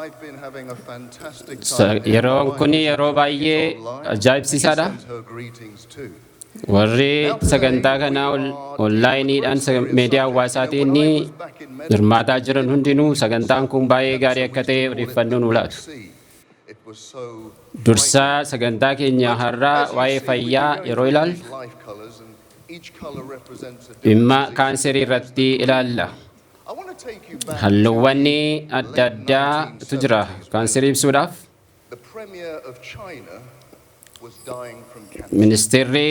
I've been having a fantastic time here. Yeroon My kun wife yeroo is baay'ee online. ajaa'ibsiisaadha. She sends her greetings too. Warri sagantaa kanaa onlaayiniidhaan miidiyaa hawaasaatiin hirmaataa jiran hundinuu sagantaan kun baay'ee gaarii akka ta'e odeeffannoo nu laatu. Dursaa sagantaa keenya har'aa waa'ee fayyaa yeroo ilaallu dhimma kaanserii irratti ilaalla. Halluuwwan adda addaatu jira kaanserii ibsuudhaaf. The premier of China was dying from cancer. Ministeerri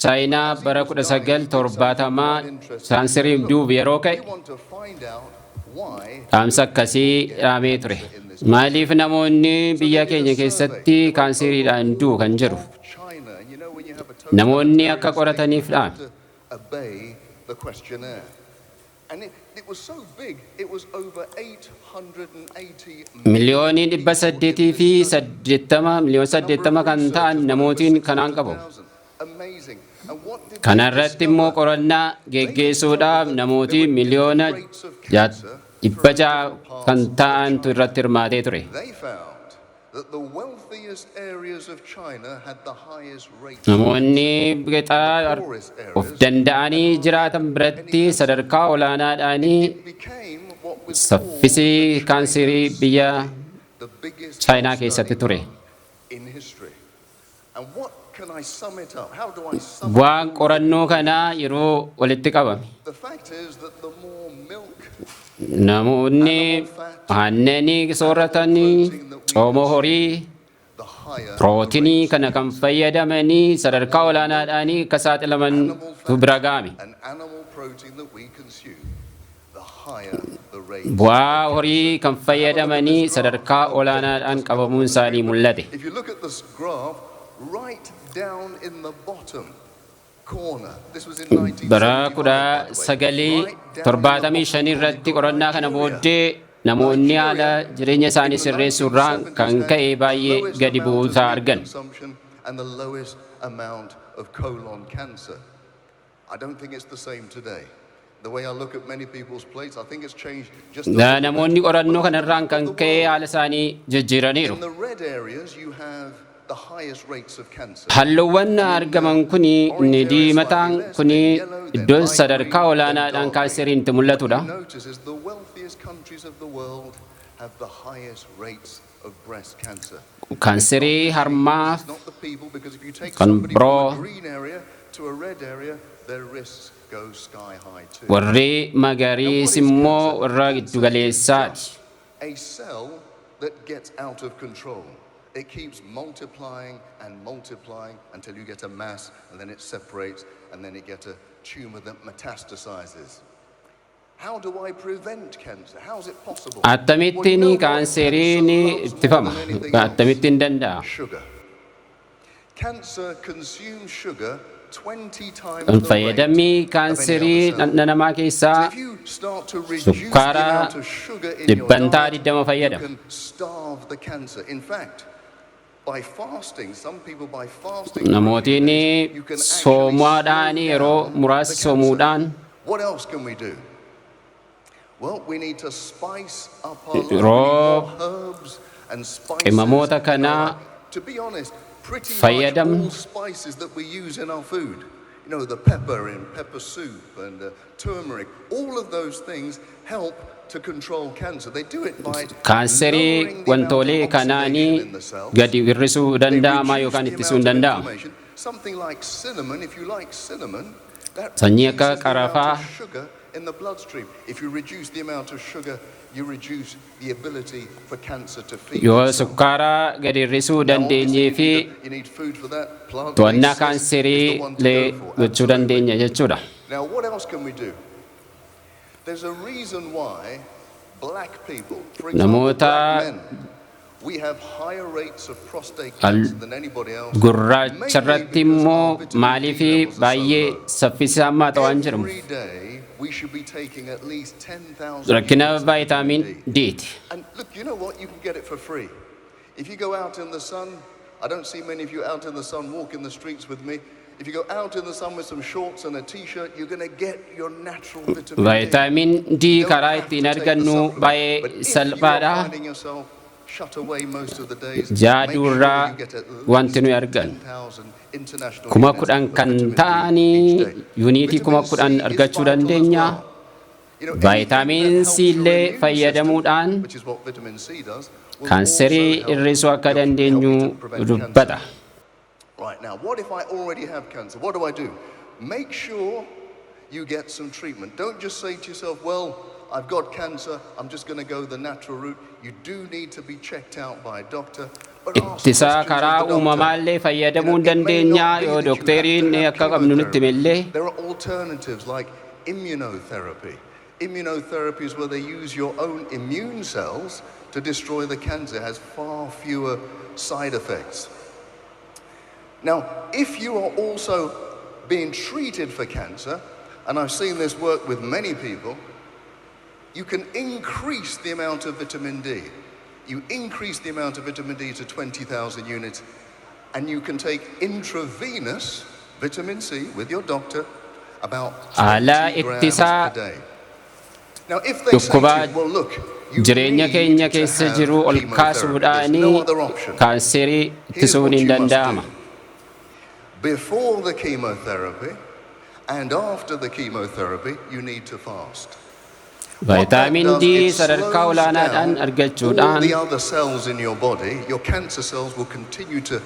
Chaayinaa bara 1970 kaanseriin du'uuf yeroo ka'e We want to find out why dhaamsa akkasii dhaamee ture. Maaliif namoonni biyya keenya keessatti kaanseriidhaan du'u kan jedhu of China, and you know when you have a namoonni akka qorataniif dhaame. to obey the questionnaire. And it was so big, it was over 880 880,000,000, 80,000,000 kan ta'an namootiin kanaan qabu. Amazing. And what did they Kana irratti immoo discover? qorannaa geggeessuudhaaf namooti 600,000,000 kan ta'antu irratti hirmaatee ture. They found that the wealthiest areas of China had the highest rates. Namoonni qixaa of danda'anii jiraatan biratti sadarkaa olaanaadhaanii It became what was saffisi called kaanserii biyya the biggest Chaayinaa keessatti ture. in history. And what can I sum it up? How do I sum it Bu'aan qorannoo kanaa yeroo walitti qabame The fact is that the more milk, namoonni aannanii sooratanii, cooma horii, the higher pirootinii kana kan fayyadamanii sadarkaa olaanaadhaanii akka saaxilamantu bira ga'ame. and animal protein that we consume, the higher the rate. Bu'aa horii kan fayyadamanii sadarkaa olaanaadhaan qabamuun isaanii mul'ate. If you look at this graph, right down in the bottom corner, this was in 1975, Bara by the way, 1975 irratti qorannaa kana booddee namoonni haala jireenya isaanii sirreessuurraan kan ka'e baay'ee gadi bu'uusaa argan. Consumption and the lowest amount of colon cancer. I don't think it's the same today. The way I look at many people's plates, I think it's changed just a little bit. Namoonni qorannoo kanarraan kan ka'e haala isaanii jijjiiraniiru. In the red areas, you have the highest rates of cancer. Halluuwwan argaman kuni inni diimataan kuni iddoon sadarkaa olaanaadhaan kaanseriin itti mul'atudha. What you notice is the wealthiest countries of the world have the highest rates of breast cancer. Kaanserii harmaa It's not the people, because if you take kan somebody biroo from a green area to a red area, their risks go sky high too. Warri magariis immoo warra giddugaleessaati. A cell that gets out of control. It keeps multiplying and multiplying until you get a mass, and then it separates, and then you get a tumor that metastasizes. How do I prevent cancer? How is it possible? Akkamittiin kaanseriin ittifama? Akkamittiin danda'a? Sugar. Cancer consumes sugar 20 times Kan the rate fayyadamni of any kaanserii other cell. dhandha namaa keessaa So if you start to reduce the sukkaara amount of sugar in your dhibbantaa diet, 20 you fayyadama. can starve the cancer. In fact, by fasting, some people by fasting for a few Namootni days, you can actually soomaadhaan slow yeroo down muraasa the cancer. soomuudhaan What else can we do? Well, we need to spice up our life. We need Yeroo more herbs and spices qimamoota in our kanaa life. To be honest, pretty much fayyadamnu all spices that we use in our food, the pepper in pepper soup and turmeric, all of those things help to control cancer. They do it by kaanserii lowering the amount of wantoolee kanaanii oxidation in the cells. Gadi hir'isuu They danda'ama reduce yookaan the ittisuu hin amount of danda'amu. inflammation. Something like cinnamon, if you like cinnamon, that Sanyii akka reduces the amount qarafaa of sugar in the bloodstream. If you reduce the amount of sugar, you reduce the ability for cancer to feed yoo itself. Sukkaara gadi hir'isuu Now, obviously, dandeenyee you fi need food for that. Plant-based to'annaa is kaanserii the one to illee go for. gochuu Absolutely. dandeenya jechuudha. Now, what else can we do? There's a reason why black people, for example, Namoota black men, we have higher rates of prostate cancer than anybody else, gurraacha mainly irratti because immoo our vitamin D maaliif levels are so baay'ee low. Saffisa hammaata waan jedhamu Every day, we should be taking at least 10,000 rakkina units of vitamin vaayitaamin D. Diiti. And look, you know what? You can get it for free. If you go out in the sun, I don't see many of you out in the sun walking the streets with me. If you go out in the sun with some shorts and a t-shirt, you're going to get your natural vitamin D. Vaayitaamin D You don't karaa have ittiin to take the argannu supplement, baay'ee but if you are salphaadha. finding yourself shut away most of the days, Ji'a make sure aduurraa you get at wanti least nuyi argannu 10,000 international kuma units 10 of kan vitamin D ta'anii each day. yuunitii kuma Vitamin 10 C is argachuu vital as dandeenya. well. Anything Vaayitaamin that C helps your illee immune system, fayyadamuudhaan which is what vitamin C does, will kaanserii also help hir'isuu akka help you dandeenyu to prevent cancer. dubbata. Right, now, what if I already have cancer? What do I do? Make sure you get some treatment. Don't just say to yourself, well, I've got cancer, I'm just going to go the natural route. You do need to be checked out by a doctor, but ask Ittisa questions of karaa the doctor. uumamaallee fayyadamuu It may dandeenya not be yoo that you have to dookteriin have akka qabnu nutti chemotherapy. hime illee. There are alternatives like immunotherapy. Immunotherapy is where they use your own immune cells to destroy the cancer. It has far fewer side effects. Now, if you are also being treated for cancer, and I've seen this work with many people, you can increase the amount of vitamin D. You increase the amount of vitamin D to 20,000 units, and you can take intravenous vitamin C with your doctor about Haala 20 grams ittisaa per day. Now, if they say to dhukkuba you, well, look, you jireenya need keenya to keessa have jiru ol chemotherapy, there's kaasuudhaan no other option. kaanserii Here's ittisuun what hin you must danda'ama. do. Before the chemotherapy and after the chemotherapy, you need to fast. What that Vaayitaamin does, D it sadarkaa slows olaanaadhaan down all argachuudhaan the other cells in your body. Your cancer cells will continue to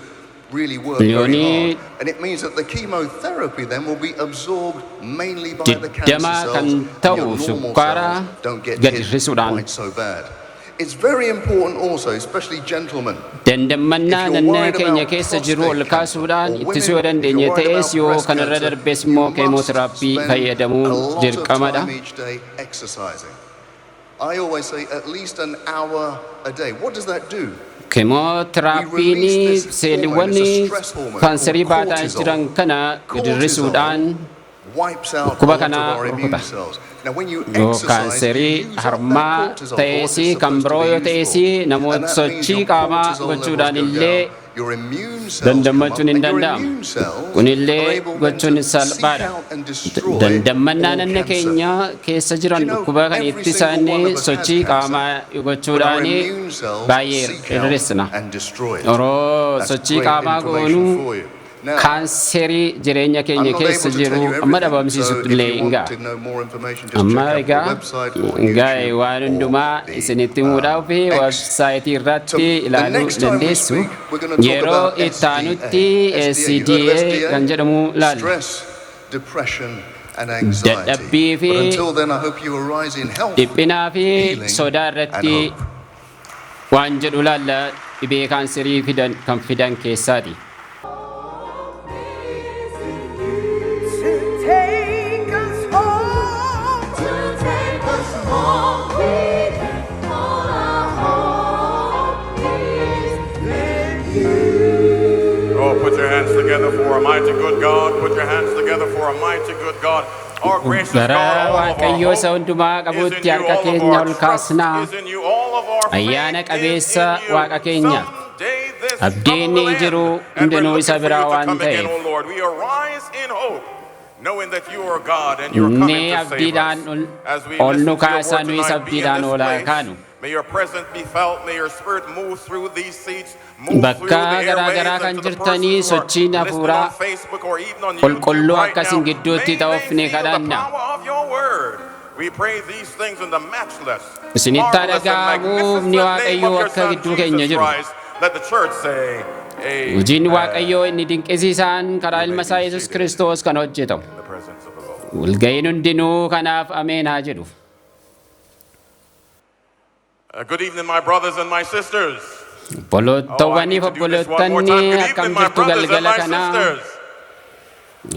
really work very miliyoonii hard. And it means that the chemotherapy then will be absorbed mainly by the cancer 20 cells, kan and your ta'u normal sukkaara cells don't get gad hit hir'isuudhaan quite so bad. It's very important also, especially gentlemen, dandammannaa if you're nannaa worried keenya about keessa jiru ol prostate cancer, kaasuudhaan or ittisuu yoo women, if dandeenye you're worried ta'es about yoo breast kanarra cancer, darbees you immoo must keemootiraappii spend a fayyadamuun lot of dirqamadha. time each day exercising. I always say at least an hour a day. What does that do? We Keemootiraapiin release this hormone, seeliiwwan it's a stress hormone called kaanserii baataa cortisol. jiran kana gad hir'isuudhaan Cortisol wipes out a dhukkuba lot of kana our immune rukuta. cells. Now, when you Yoo exercise, you kaanserii use up that harmaa cortisol for what ta'es it's kan supposed to biroo be yoo used ta'es for. And namoota that means sochii your qaamaa cortisol levels gochuudhaan go illee down, your immune cells come up, dandammachuun hin and your danda'amu. immune cells are Kunillee able then gochuun to seek salphaadha. out and destroy Dandammannaa all nanna cancer. keenya keessa Do jiran you know, dhukkuba kan every ittisan single one of us has sochii cancer, qaamaa but our gochuudhaan immune cells baay'ee seek out hir'isna. and destroy it. Yeroo That's sochii great qaamaa information goonuu for you. Now, kaanserii jireenya I'm keenya not keessa able to tell jiru you amma everything, so dhabamsiisutti if illee you hin want ga'a. to know more information, just Amma check out the egaa website or egaa YouTube waan or hundumaa the isinitti himuudhaaf X. websaayitii So irratti the ilaaluu next time we dandeessu. speak, we're going to talk Yeroo about itti aanutti SDA. SDA, you heard of SDA kan SDA? jedhamu laalla. Stress, depression, and anxiety. Dadhabbii But fi until then, I hope you arise in health, dhiphinaa fi healing, sodaa and irratti hope. waan jedhu laalla dhibee kaanserii fidan kan fidan keessaati. To take us home, To take us home, we all our hope is in you. Oh, put your hands together for a mighty good God. Put your hands together for a mighty good God. Our gracious Gara God, all of our Waaqayyoo isa hope hundumaa is in qabuutti you. harka All of keenya our ol trust kaasnaa. is in you. All of our Ayyaana faith is qabeessa in you. Waaqa keenyaaf. Someday this Abdiin trouble will jiru end, and we're hundinuu isa looking for biraa you to waan come again, ta'eef. O Lord. We arise in hope, knowing that you are God and you're Inni coming to save abdiidhaan us. ol As we ol listen nu to your kaasaa word nu isa tonight, be in abdiidhaan this ol haa place. kaanu. May your presence be felt. May your spirit move through these seats, move through Bakka the garaa garaa airwaves kan and to the jirtanii persons who are sochiin listening hafuuraa on Facebook or even on YouTube qulqulluu right akka isin now. gidduutti May they ta'uuf ni feel the kadhanna. power of your word. We pray these things in the matchless, Isinitti haa marvelous, and dhaga'amu humni magnificent name Waaqayyoo of your akka Son, gidduu keenya Jesus jiru. Christ. Let the church say, Hojiin Amen. Waaqayyoo inni dinqisiisaan karaa You ilma may isaa be Yesuus seated Kiristoos kan hojjetamu. in the presence of the Lord. Walga'iin hundinuu kanaaf ameen haa jedhu. Good evening, my brothers and my sisters. Oh, I Obbolottawwaniif need to do this one more time. obbolottanni Good akkam evening, my jirtu brothers and galgala my kanaa? sisters.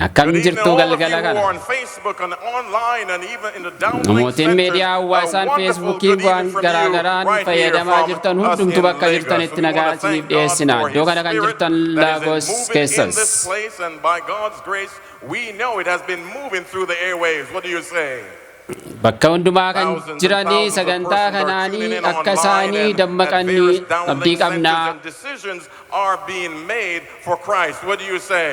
Akkam Good evening, jirtu all of you galgala who kana? are on Facebook and online and even in the downlink Namootiin centers. miidiyaa A hawaasaan wonderful feesbuukii good waan evening from garaa you garaan right here fayyadamaa from jirtan us hundumtu in bakka Lagos. jirtanitti We nagaa want to isiniif thank God dhiyeessina. for Iddoo His kana kan Spirit jirtan that is Laagos moving in keessas. this place, and by God's grace, we know it has been moving through the airwaves. What do you say? Bakka hundumaa kan Thousands and jiranii thousands of sagantaa persons are tuning kanaanii in akka online isaanii and at dammaqanii various abdii downlink centers, qabnaa. and decisions are being made for Christ. What do you say?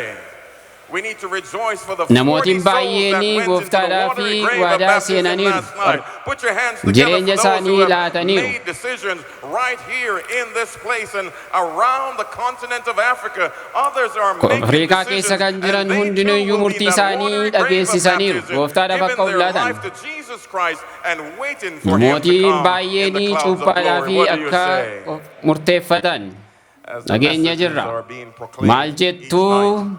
We need to rejoice for the 40 Namootiin souls that baay'een went into the gooftaadhaa fi watery grave of waadaa baptism seenaniiru. last night. Put your hands together Jireenya for those who isaanii have laataniiru. made decisions right here in this place and around the continent of Africa. Others are making Afriikaa keessa decisions kan and jiran they too hundinuyyuu will be murtii that isaanii watery grave of dhageessisaniiru. baptism, Gooftaadhaaf giving akka of their laatan. life to Jesus Christ and waiting for him to Namootiin come in baay'een the clouds of cuuphaadhaa glory. fi What do you akka say? of murteeffatan As the dhageenya messages jirra. are being proclaimed Maal each jettuu night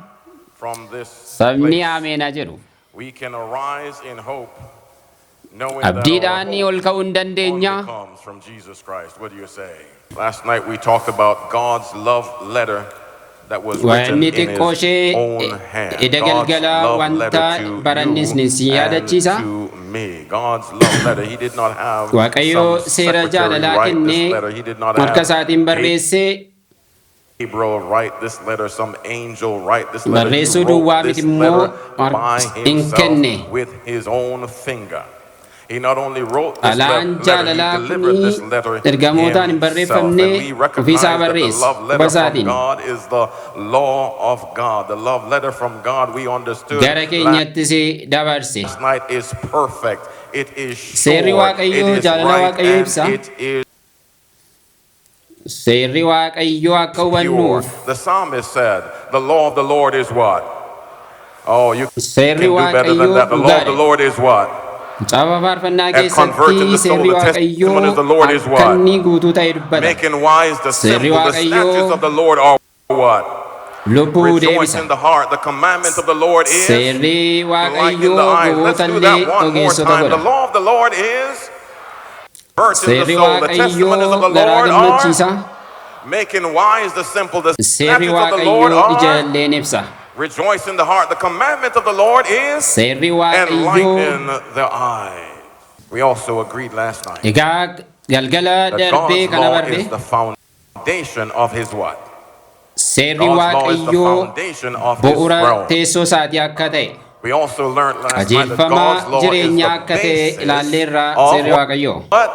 from this sabni place, ameenaa jedhu. we can arise in hope, knowing that our Abdiidhaan hope ol ka'uu hin dandeenya. only comes from Jesus Christ. What do you say? Last night we talked about God's love letter that was written Wanni in xiqqoo his ishee own hand. eda God's galgalaa love wanta letter to barannis you si and yaadachiisa. to me. God's love letter. He did not have Waaqayyo some seera secretary jaalalaa write this kennee letter. He did not harka have isaatiin barreessee Gabriel write this letter, some angel write this letter. He barreessuu wrote duwwaa this miti immoo letter by hin kenne. himself with his own finger. He not only wrote this Alaan letter, jaalalaa he delivered kunii this letter ergamootaan hin himself. barreeffamne And we recognize ofiisaa that the barreesse love quba letter from isaatiin. God is the law of God. The love letter from God we understood Gara keenyattis dabarse. last night is perfect. It is Seerri sure. It Waaqayyoo is jaalala right Waaqayyoo and ibsa. it is Seerri Waaqayyoo akka pure. hubannuuf The psalmist said, the law of the Lord is what? Oh, you can seerri do better than Waaqayyoo that. The law of the dhugaadha. Lord is what? Macaafa faarfannaa And converted keessatti the soul. seerri The testimony of Waaqayyoo the Lord is akka what? inni guutuu ta'e dubbata. Making wise the Seerri simple. The statutes Waaqayyoo of the Lord are what? lubbuu Rejoice deebisa. in the heart. The commandment of the Lord is Seerri light in the Waaqayyoo eyes. Let's do that gowwootallee one more ogeessota time. The godha. law of the Lord is virtue in the Seerri soul. The testimonies of Waaqayyoo the garaa Lord are gammachiisa. making wise the simple. The Seerri statutes of the Lord Waaqayyoo ija are illeen ibsa. rejoice in the heart. The commandment of the Lord is Seerri Waaqayyoo enlighten the eyes. We also agreed last night egaa galgala that darbee God's kana law barre is the foundation of his what? seerri God's law is the Waaqayyoo foundation of his bu'uura throne. teessoo isaatii akka ta'e We also learned last night that qajeelfama God's law is jireenyaa the akka ta'e basis ilaalleerra of seerri Waaqayyoo. what?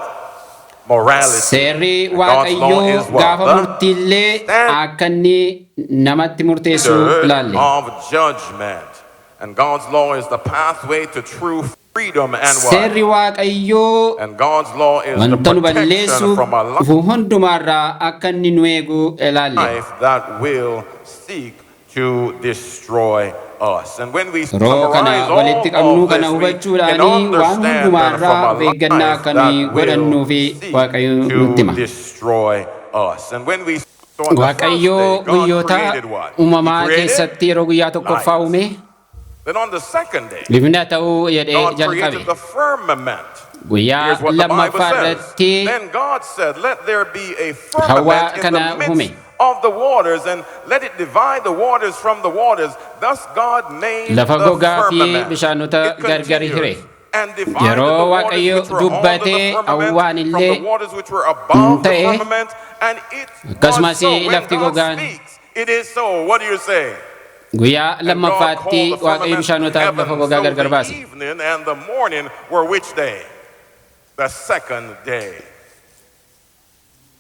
Morality. Seerri And God's law Waaqayyoo is what? gaafa The murtiillee akka inni namatti murteessu standard ilaalle. of judgment. And God's law is the pathway to true freedom and what? Seerri Waaqayyoo And God's law is the wanta nu protection balleessuuf from a dhufu hundumaarraa akka inni nu eegu ilaalle. life that will seek to destroy us. And when we Yeroo kana summarize all walitti qabnu of kana this, we can hubachuudhaanii waan understand that hundumaarraa from of a eeggannaa life akka nuyi that godhannuu will fi seek Waaqayyo nutti to hima. destroy us. And when we so on the first Waaqayyo day, God guyyoota created what? He uumamaa created keessatti yeroo guyyaa tokkoffaa light. uume Then on the second day, ifni ta'uu jedhee God created jalqabe. the firmament. Guyyaa Here's what the Bible lammaffaa says. irratti Then God said, Let there be a hawaa firmament in kana the uume. midst of the waters, and let it divide the waters from the waters. Thus God made Lafa the gogaa fi firmament. bishaanota It gargar continues, hire. And divided Yeroo the waters Waaqayyo which were under the dubbatee firmament hawwaan from illee the waters which were above the ta'e. firmament, and it was Akkasumas so. When lafti God gogaan speaks, it is so. What do you say? guyyaa And God lammaffaatti called the Waaqayyo firmament bishaanotaaf lafa heaven. gogaa So gargar the baase. evening and the morning were which day? The second day.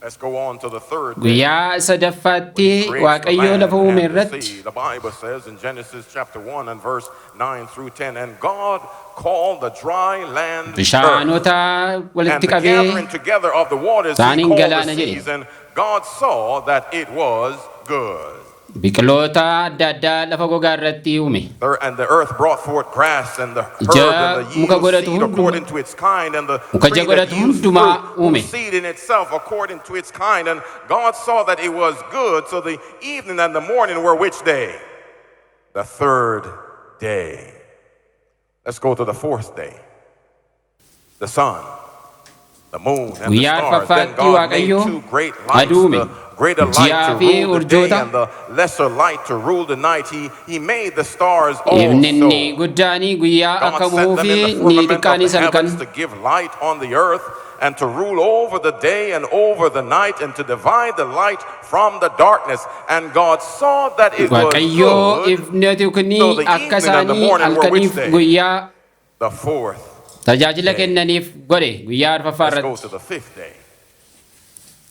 Let's go on to the third day. Guyyaa When sadaffaatti he creates the Waaqayyo land lafa uume and the irratti sea. The Bible says in Genesis chapter 1 and verse 9 through 10, and God called the dry land earth. bishaanota And walitti the qabee gathering together of the waters he isaaniin called the galaana jedhe. seas, and God saw that it was good. Biqiloota adda addaa lafa gogaa irratti uume. And the earth brought forth grass and the herb Ija and the muka yield godhatu seed hunduma according to its kind, and the muka ija tree that godhatu yields hundumaa fruit, uume. whose seed in itself according to its kind. And God saw that it was good. So the evening and the morning were which day? The third day. Let's go to the fourth day. The sun, the moon, and the Guyyaa stars. Then arfaffaatti God made Waaqayyo two great lights, aduu uume. the greater light Ji'aa to fi rule the day urjoota and the lesser light to rule the night. He made the stars ifni inni also. guddaanii guyyaa God akka set bu'uu them fi in the ni firmament of xiqqaanis the halkan heavens to give light on the earth and to rule over the day and over the night and to divide the light from the darkness. And God saw that it was Waaqayyo good. ifni kunii So the akka evening and the isaanii morning were which halkaniif day? guyyaa The fourth tajaajila day. kennaniif godhe guyyaa arfaffaa Let's go irratti. to the fifth day.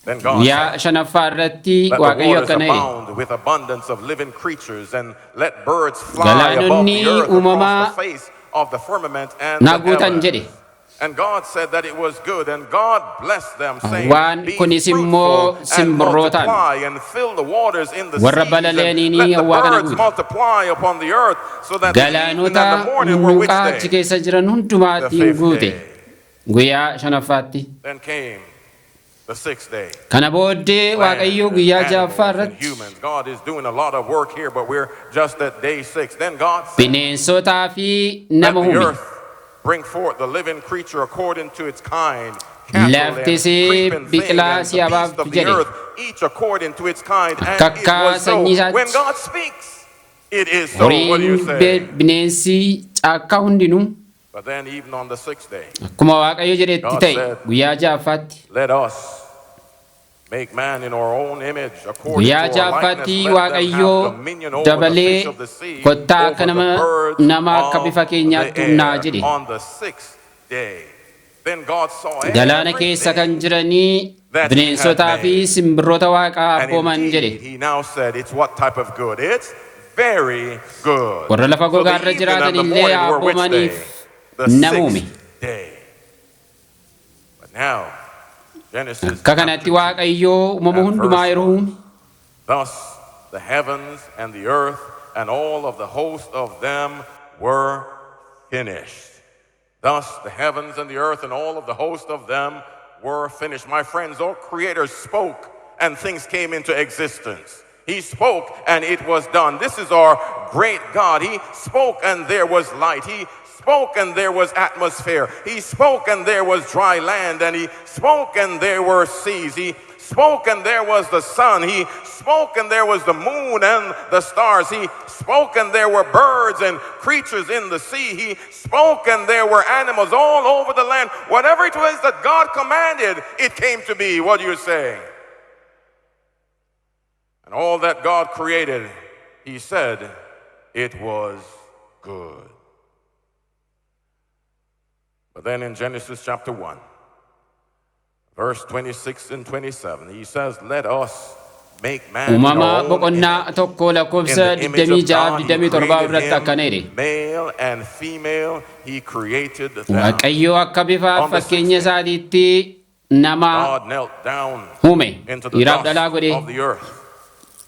Then God Guyyaa said, shanaffaa irratti Let the Waaqayyo waters akkana jedhe. abound with abundance of living creatures, and let birds fly above Galaanonni the earth uumamaa across the face of the firmament and the na guutan jedhe. heavens. And God said that it was good, and God blessed them, saying, Waan Be kunis immoo fruitful and simbirrootaan multiply, and fill the waters in the warra seas, and balali'aniin let the hawaa kana birds guute. multiply upon the earth, so that the evening and Galaanota the morning were which hulluuqaa achi day? keessa jiran The hundumaatiin fifth guute. day. Guyyaa shanaffaatti. Then came the sixth day. Kana booddee Land Waaqayyo and guyyaa ja'affaa animals and irratti humans. God is doing a lot of work here, but we're just at day six. Then God said, bineensotaa fi Let nama the uume. earth bring forth the living creature according to its kind, cattle and Laftis creeping thing, biqilaa and si the beast abaaftu of the jedhe. earth, each according to its kind. And Akka it was so. sanyii isaatti. When God speaks, it is so. What do you Horiin say? bineensi caakkaa hundinuu But then, even on the sixth day, akkuma Waaqayyo jedhetti God ta'e said, guyyaa ja'affaatti. let us make man in our own image, according Guyyaa to our likeness. ja'affaatti Let them Waaqayyo have dominion over the dabalee fish of the sea, kottaa over akka the nama birds nama akka of bifa the keenyaatti humnaa air. jedhe. On the sixth day, then God saw Galaana keessa everything kan jiranii that he had bineensotaa fi made. simbirroota waaqaa And abbooman jedhe. indeed, he now said, it's what type of good? It's very good. Warra lafa So the gogaarra evening and jiraatan the illee morning were which day? abboomaniif The nama uume. sixth day. But now, Genesis Akka chapter kanatti 2 Waaqayyo uumama and hundumaa verse yeroo 1. uume Thus the heavens and the earth and all of the host of them were finished. Thus the heavens and the earth and all of the host of them were finished. My friends, our Creator spoke and things came into existence. He spoke and it was done. This is our great God. He spoke and there was light. He spoke and there was atmosphere. He spoke and there was dry land. And he spoke and there were seas. He spoke and there was the sun. He spoke and there was the moon and the stars. He spoke and there were birds and creatures in the sea. He spoke and there were animals all over the land. Whatever it was that God commanded, it came to be. What do you say? And all that God created, he said, it was good. But then in Genesis chapter 1, verse 26 and 27, he says, Let us make man in Uumama our own boqonnaa image. tokko In lakkoofsa the image of God, he 26 27 created irratti akkana him, jedhe. male and female, he created them. Waaqayyo akka bifa On the sixth fakkeenya day, isaatiitti nama God knelt down uume into the dhiiraaf dhalaa dust godhe. of the earth,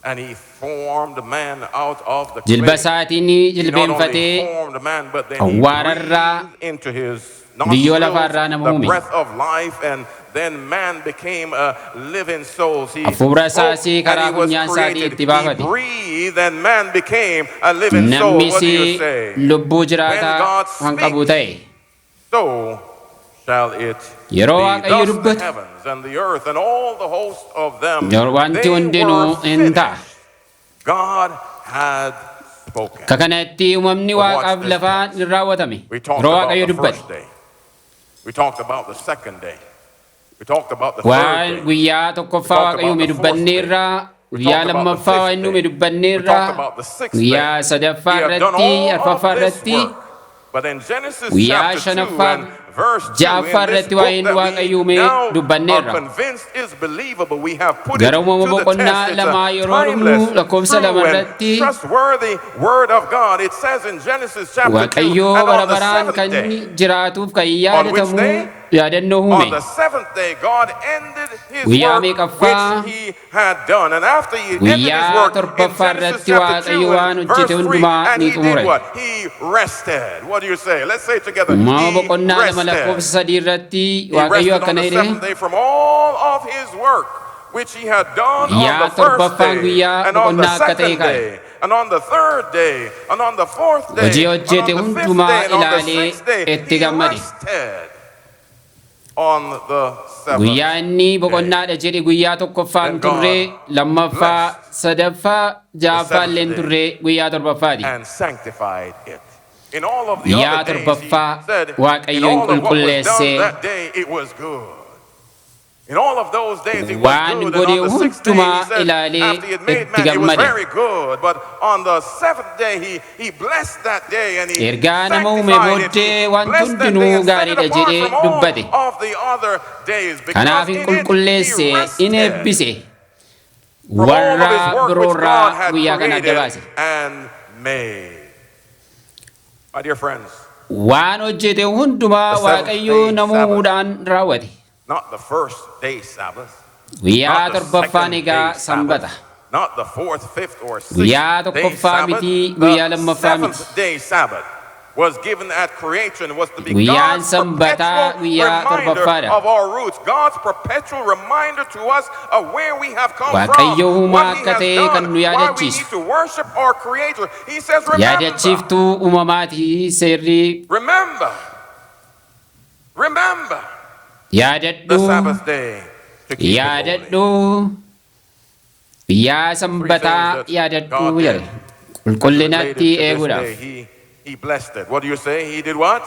and he formed man out of the Jilba clay. isaatiin He not only jilbeenfatee formed man, but then he awwaararraa breathed into his biyyoo nostrils lafaarraa nama the uume. breath of life, and then man became a living soul. He Hafuura spoke isaas and karaa he was funyaan isaatii created. itti He baafate. breathed and man became a living soul. What do you Namnis say? lubbuu When jiraataa God kan qabu speaks, ta'e. so shall it Yeroo be. Waaqayyo Thus the dubbatu heavens and the earth and all the host of them, yeroo wanti they hundinuu were hin ta'a. finished. God had spoken. Akka kanatti uumamni But watch waaqaaf this lafaa text. ni raawwatame. We talked Yeroo about Waaqayyo the dubbate. first day. We talked about the second day. We talked about the third Waan day. guyyaa We tokkoffaa talked Waaqayyo about uume the fourth day. dubbanneerraa, We guyyaa talked about the lammaffaa fifth waan inni uume day. We dubbanneerraa, talked about the sixth day. guyyaa sadaffaa He had done irratti, all of arfaffaa this irratti, work. But in Genesis guyyaa chapter 2 shanaffaa and verse 2, in ja'affaa this irratti book waa'een that we Waaqayyo uume now are dubbanneerra. convinced is believable, we have put it Gara uumama to the boqonnaa test. It's lamaa a yeroo dhumnu timeless, lakkoofsa lama true, and irratti trustworthy word of God. It says in Genesis chapter 2, Waaqayyo and bara on the baraan seventh kan day, jiraatuuf kan on which yaadatamu day? yaadannoo On uume. the seventh day, God ended his Guyyaa work meeqaffaa? which he had done. And after he ended his Guyyaa work in torbaffaa Genesis irratti chapter Waaqayyo 2 waan and verse hojjete 3, hundumaa and ni he did xumure. what? He rested. What do you say? Let's say it together. Uumama He boqonnaa lama rested. lakkoofsa sadii irratti He Waaqayyo rested on akkana the jedhe. seventh day from all of his work which he had done on Guyyaa the first torbaffaan day, guyyaa and on the boqonnaa akka ta'e second kaa'e. day, and on the third day, and on the fourth Hojii day, and hojjete on the fifth hundumaa day, and on the ilaalee sixth day. itti He gammade. rested on the seventh Guyyaa inni day. boqonnaadha jedhe guyyaa tokkoffaan Then turree, God lammaffaa, blessed sadaffaa, the ja'affaa seventh illeen day turree guyyaa torbaffaati. and sanctified it. In all of the Guyyaa other days, he torbaffaa said, in Waaqayyoon all of what was done qulqulleessee that day, it was good. In all of those days it was Waan good. And godhe on the sixth day, he hundumaa said, ilaalee after he had made itti man, it was gammade. very good. But on the seventh day, he blessed that day and he Ergaa nama uume sanctified it. booddee He wanti blessed that hundinuu day and set it gaariidha apart jedhee from all dubbate. of the other days because Kanaaf in in it he qulqulleesse, in rested eebbise. from all of his Warra work which God biroorraa had guyyaa kana adda created baase. and made. My dear friends, Waan hojjete hundumaa the seventh Waaqayyo day nama Sabbath, uumuudhaan raawwate. not the first day Sabbath, Guyyaa not the torbaffaan second day egaa sanbata. Sabbath, not the fourth, fifth, or Guyyaa sixth day tokkoffaa Sabbath, miti, guyyaa the lammaffaa miti. seventh day Sabbath was given at creation, was to be Guyyaan God's sanbataa perpetual guyyaa reminder torbaffaadha. of our roots, God's perpetual reminder to us of where we have come Waaqayyo from, uumaa what He akka has ta'e kan done, nu why we yaadachiisu. need to worship our Creator. He says, remember, Yaadachiiftuu uumamaati seerri remember, remember the yaadadhu Sabbath day to keep it holy. yaadadhu guyyaa Three sanbataa things that yaadadhu God jedhe did qulqullinatti related to this eeguudhaaf. day. He blessed it. What do you say? He did what?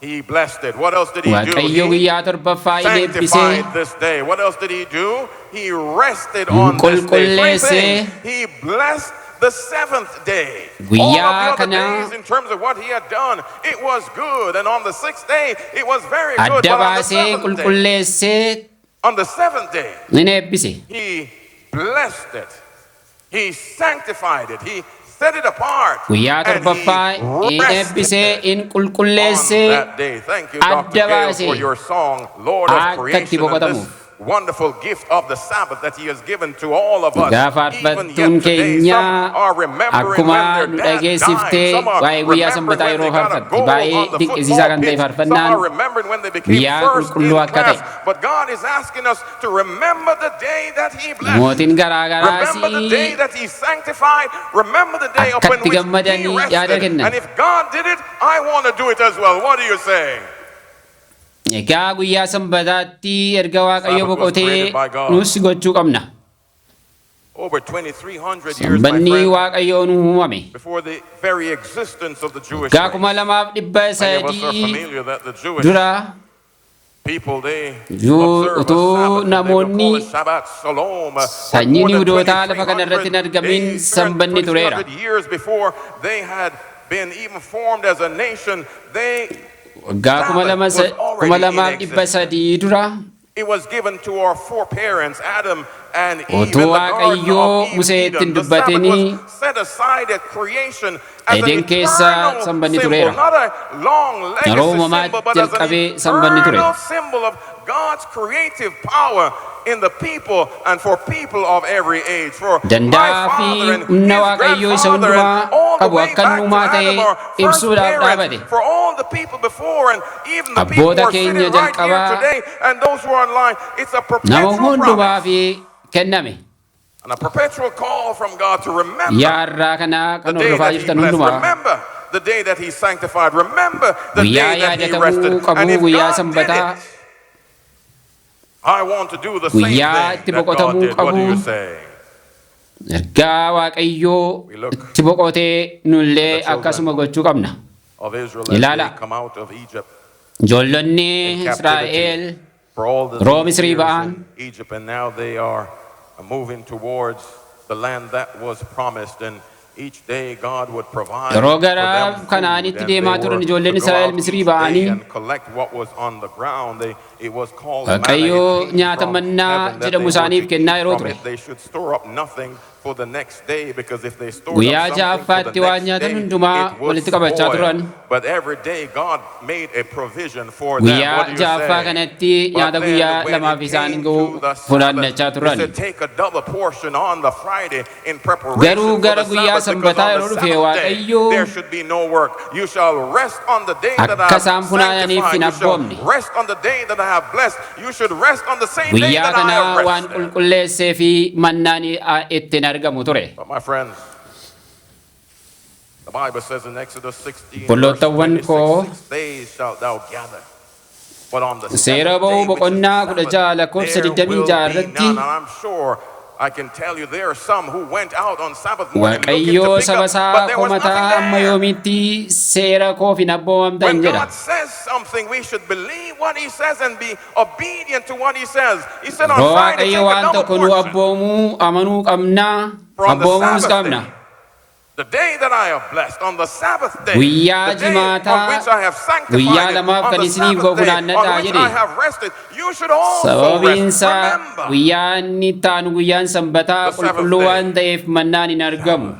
He blessed it. What else did he do? Waaqayyo He guyyaa torbaffaa in eebbisee sanctified this day. What else did he do? He rested on this day. Three qulqulleessee things. He blessed the seventh day. All of the guyyaa other kana days, in terms of what he had done, it was good. And on the sixth day, it was very good. adda But on the baasee seventh day, qulqulleessee on the seventh day, in eebbise. he blessed it. He sanctified it. He set it apart. Guyyaa And he torbaffaa in eebbisee rested in on qulqulleessee that day. Thank you, Dr. adda Gale, baasee for your song, Lord of akka itti Creation, and this boqotamuuf. wonderful gift of the Sabbath that He has given to all of us. Egaa Even faarfattuun yet today, keenya some are remembering akkuma when their nu dad died. dhageessiftee Some are waa'ee guyyaa remembering sanbataa when yeroo they got a faarfatte goal baay'ee on the dinqisiisaa football kan ta'e pitch. Some faarfannaan are remembering when they became guyyaa first in qulqulluu akka ta'e. class. But God is asking us to remember the day that He blessed. Mootiin garaa garaas Remember the day that He sanctified. Remember the day upon akkatti which He gammadanii yaada rested. kennan. And if God did it, I want to do it as well. What do you say? Egaa guyyaa sanbataatti erga Waaqayyo Sabbath was boqotee created by God. nus gochuu qabna. Over 2,300 years, my Sanbanni friend, Waaqayyoon uumame. before the very existence of the Jewish Waggaa kuma race. lamaaf dhibba Many of us are sadii familiar that the Jewish dura people, they Yoo observe a utuu Sabbath and they will call namoonni it Shabbat Shalom. But sanyiin more than Yihuudootaa lafa kana irratti hin 2,300 argamin days, sanbanni tureera. 2,300 years before they had been even formed as a nation, they Waggaa kuma Sabbath lama was kuma already in lamaaf dhibba existence. sadii dura It was given to our foreparents, Adam and Eve, in utuu the Garden Waaqayyoo of Museetti Eden. hin The Sabbath dubbatinii was set aside at creation as an Eden keessa eternal sanbanni symbol, tureera. not a long Yeroo legacy uumamaa symbol, but as an jalqabee sanbanni ture. eternal symbol of God's creative power in the people and for people of every age. For my Danda'a fi father and humna his Waaqayyoo isa grandfather hundumaa and all the qabu way akka inni back to uumaa ta'e Adam, our first ibsuudhaaf parents, dhaabate. for all the people before and even the people who Abboota are keenya sitting right here jalqabaa today and those who are online, it's a nama perpetual hundumaa promise fi kenname. and a perpetual call from God to remember Yaarraa kanaa the kan day hordofaa that He jirtan blessed. hundumaa Remember the day that He sanctified. Remember the guyyaa day that He yaadatamuu rested. And qabu if guyyaa God did sanbataa it, I want to do the same guyyaa thing itti that God boqotamuu did. What do you qabu say? ergaa Waaqayyoo We look itti boqotee nullee at the children akkasuma gochuu qabna. of Israel as they Ilaala come out of Egypt ijoollonni in Israa'el captivity for all the yeroo Misrii years ba'an in Egypt, and now they are moving towards the land that was promised. And each day God would provide yeroo for gara them food, Kanaanitti and they deemaa turan were to ijoolleen go Israa'el out Misrii each day ba'anii and collect what was on the ground. It was called manna. It Waaqayyo came nyaata from mannaa heaven that jedhamu they were isaaniif to kennaa eat yeroo from ture. it. They should store up nothing for the next day, because if they stored up Guyyaa something for the ja'affaatti waan next nyaatan day, hundumaa it would walitti qabachaa spoil. turan. But every day God made a provision for them. Guyyaa What do you ja'affaa say? kanatti But nyaata then guyyaa when lamaaf it isaan came ga'u to the Sabbath, funaannachaa he turan. said, take a double portion on the Friday in preparation Garuu for gara the guyyaa Sabbath, because sanbataa on yeroo the dhufe Sabbath day Waaqayyo there should be no work. You shall rest on the day that I akka have isaan funaananiif sanctified. hin You shall abboomne. rest on the day that I have blessed. You should rest on the same day Guyyaa that I kana have waan rested. qulqulleessee fi mannaan ittiin argamu ture. But my friends, the Bible says in Exodus 16, verse Obbolootawwan 26, koo 6 days shalt thou gather. But on the seera seventh ba'uu day, which is the boqonnaa kudha Sabbath, ja'a lakkoofsa there digdamii will ja'a be irratti none. And I'm sure I can tell you there are some who went out on Sabbath morning looking to Waaqayyoo pick saba up, isaa but there was komataa nothing amma there. yoomiitti seera koof hin abboomamtan When jedha. God says something, we should believe what He says and be obedient to what He says. He said on Yeroo Friday, Waaqayyo take a waan double tokko nu portion. abboomuu amanuu qabnaa, For on the abboomuus Sabbath qabna. day, the day that I have blessed, on the Sabbath day, Guyyaa the day on jimaataa which I have sanctified guyyaa it, lamaaf on kan the isiniif Sabbath ga'u day, on funaannadhaa which jedhe. I have rested, you should also Sababiin rest. isaa Remember guyyaa inni itti aanu guyyaan sanbataa the Sabbath qulqulluu day. waan ta'eef mannaan hin argamu.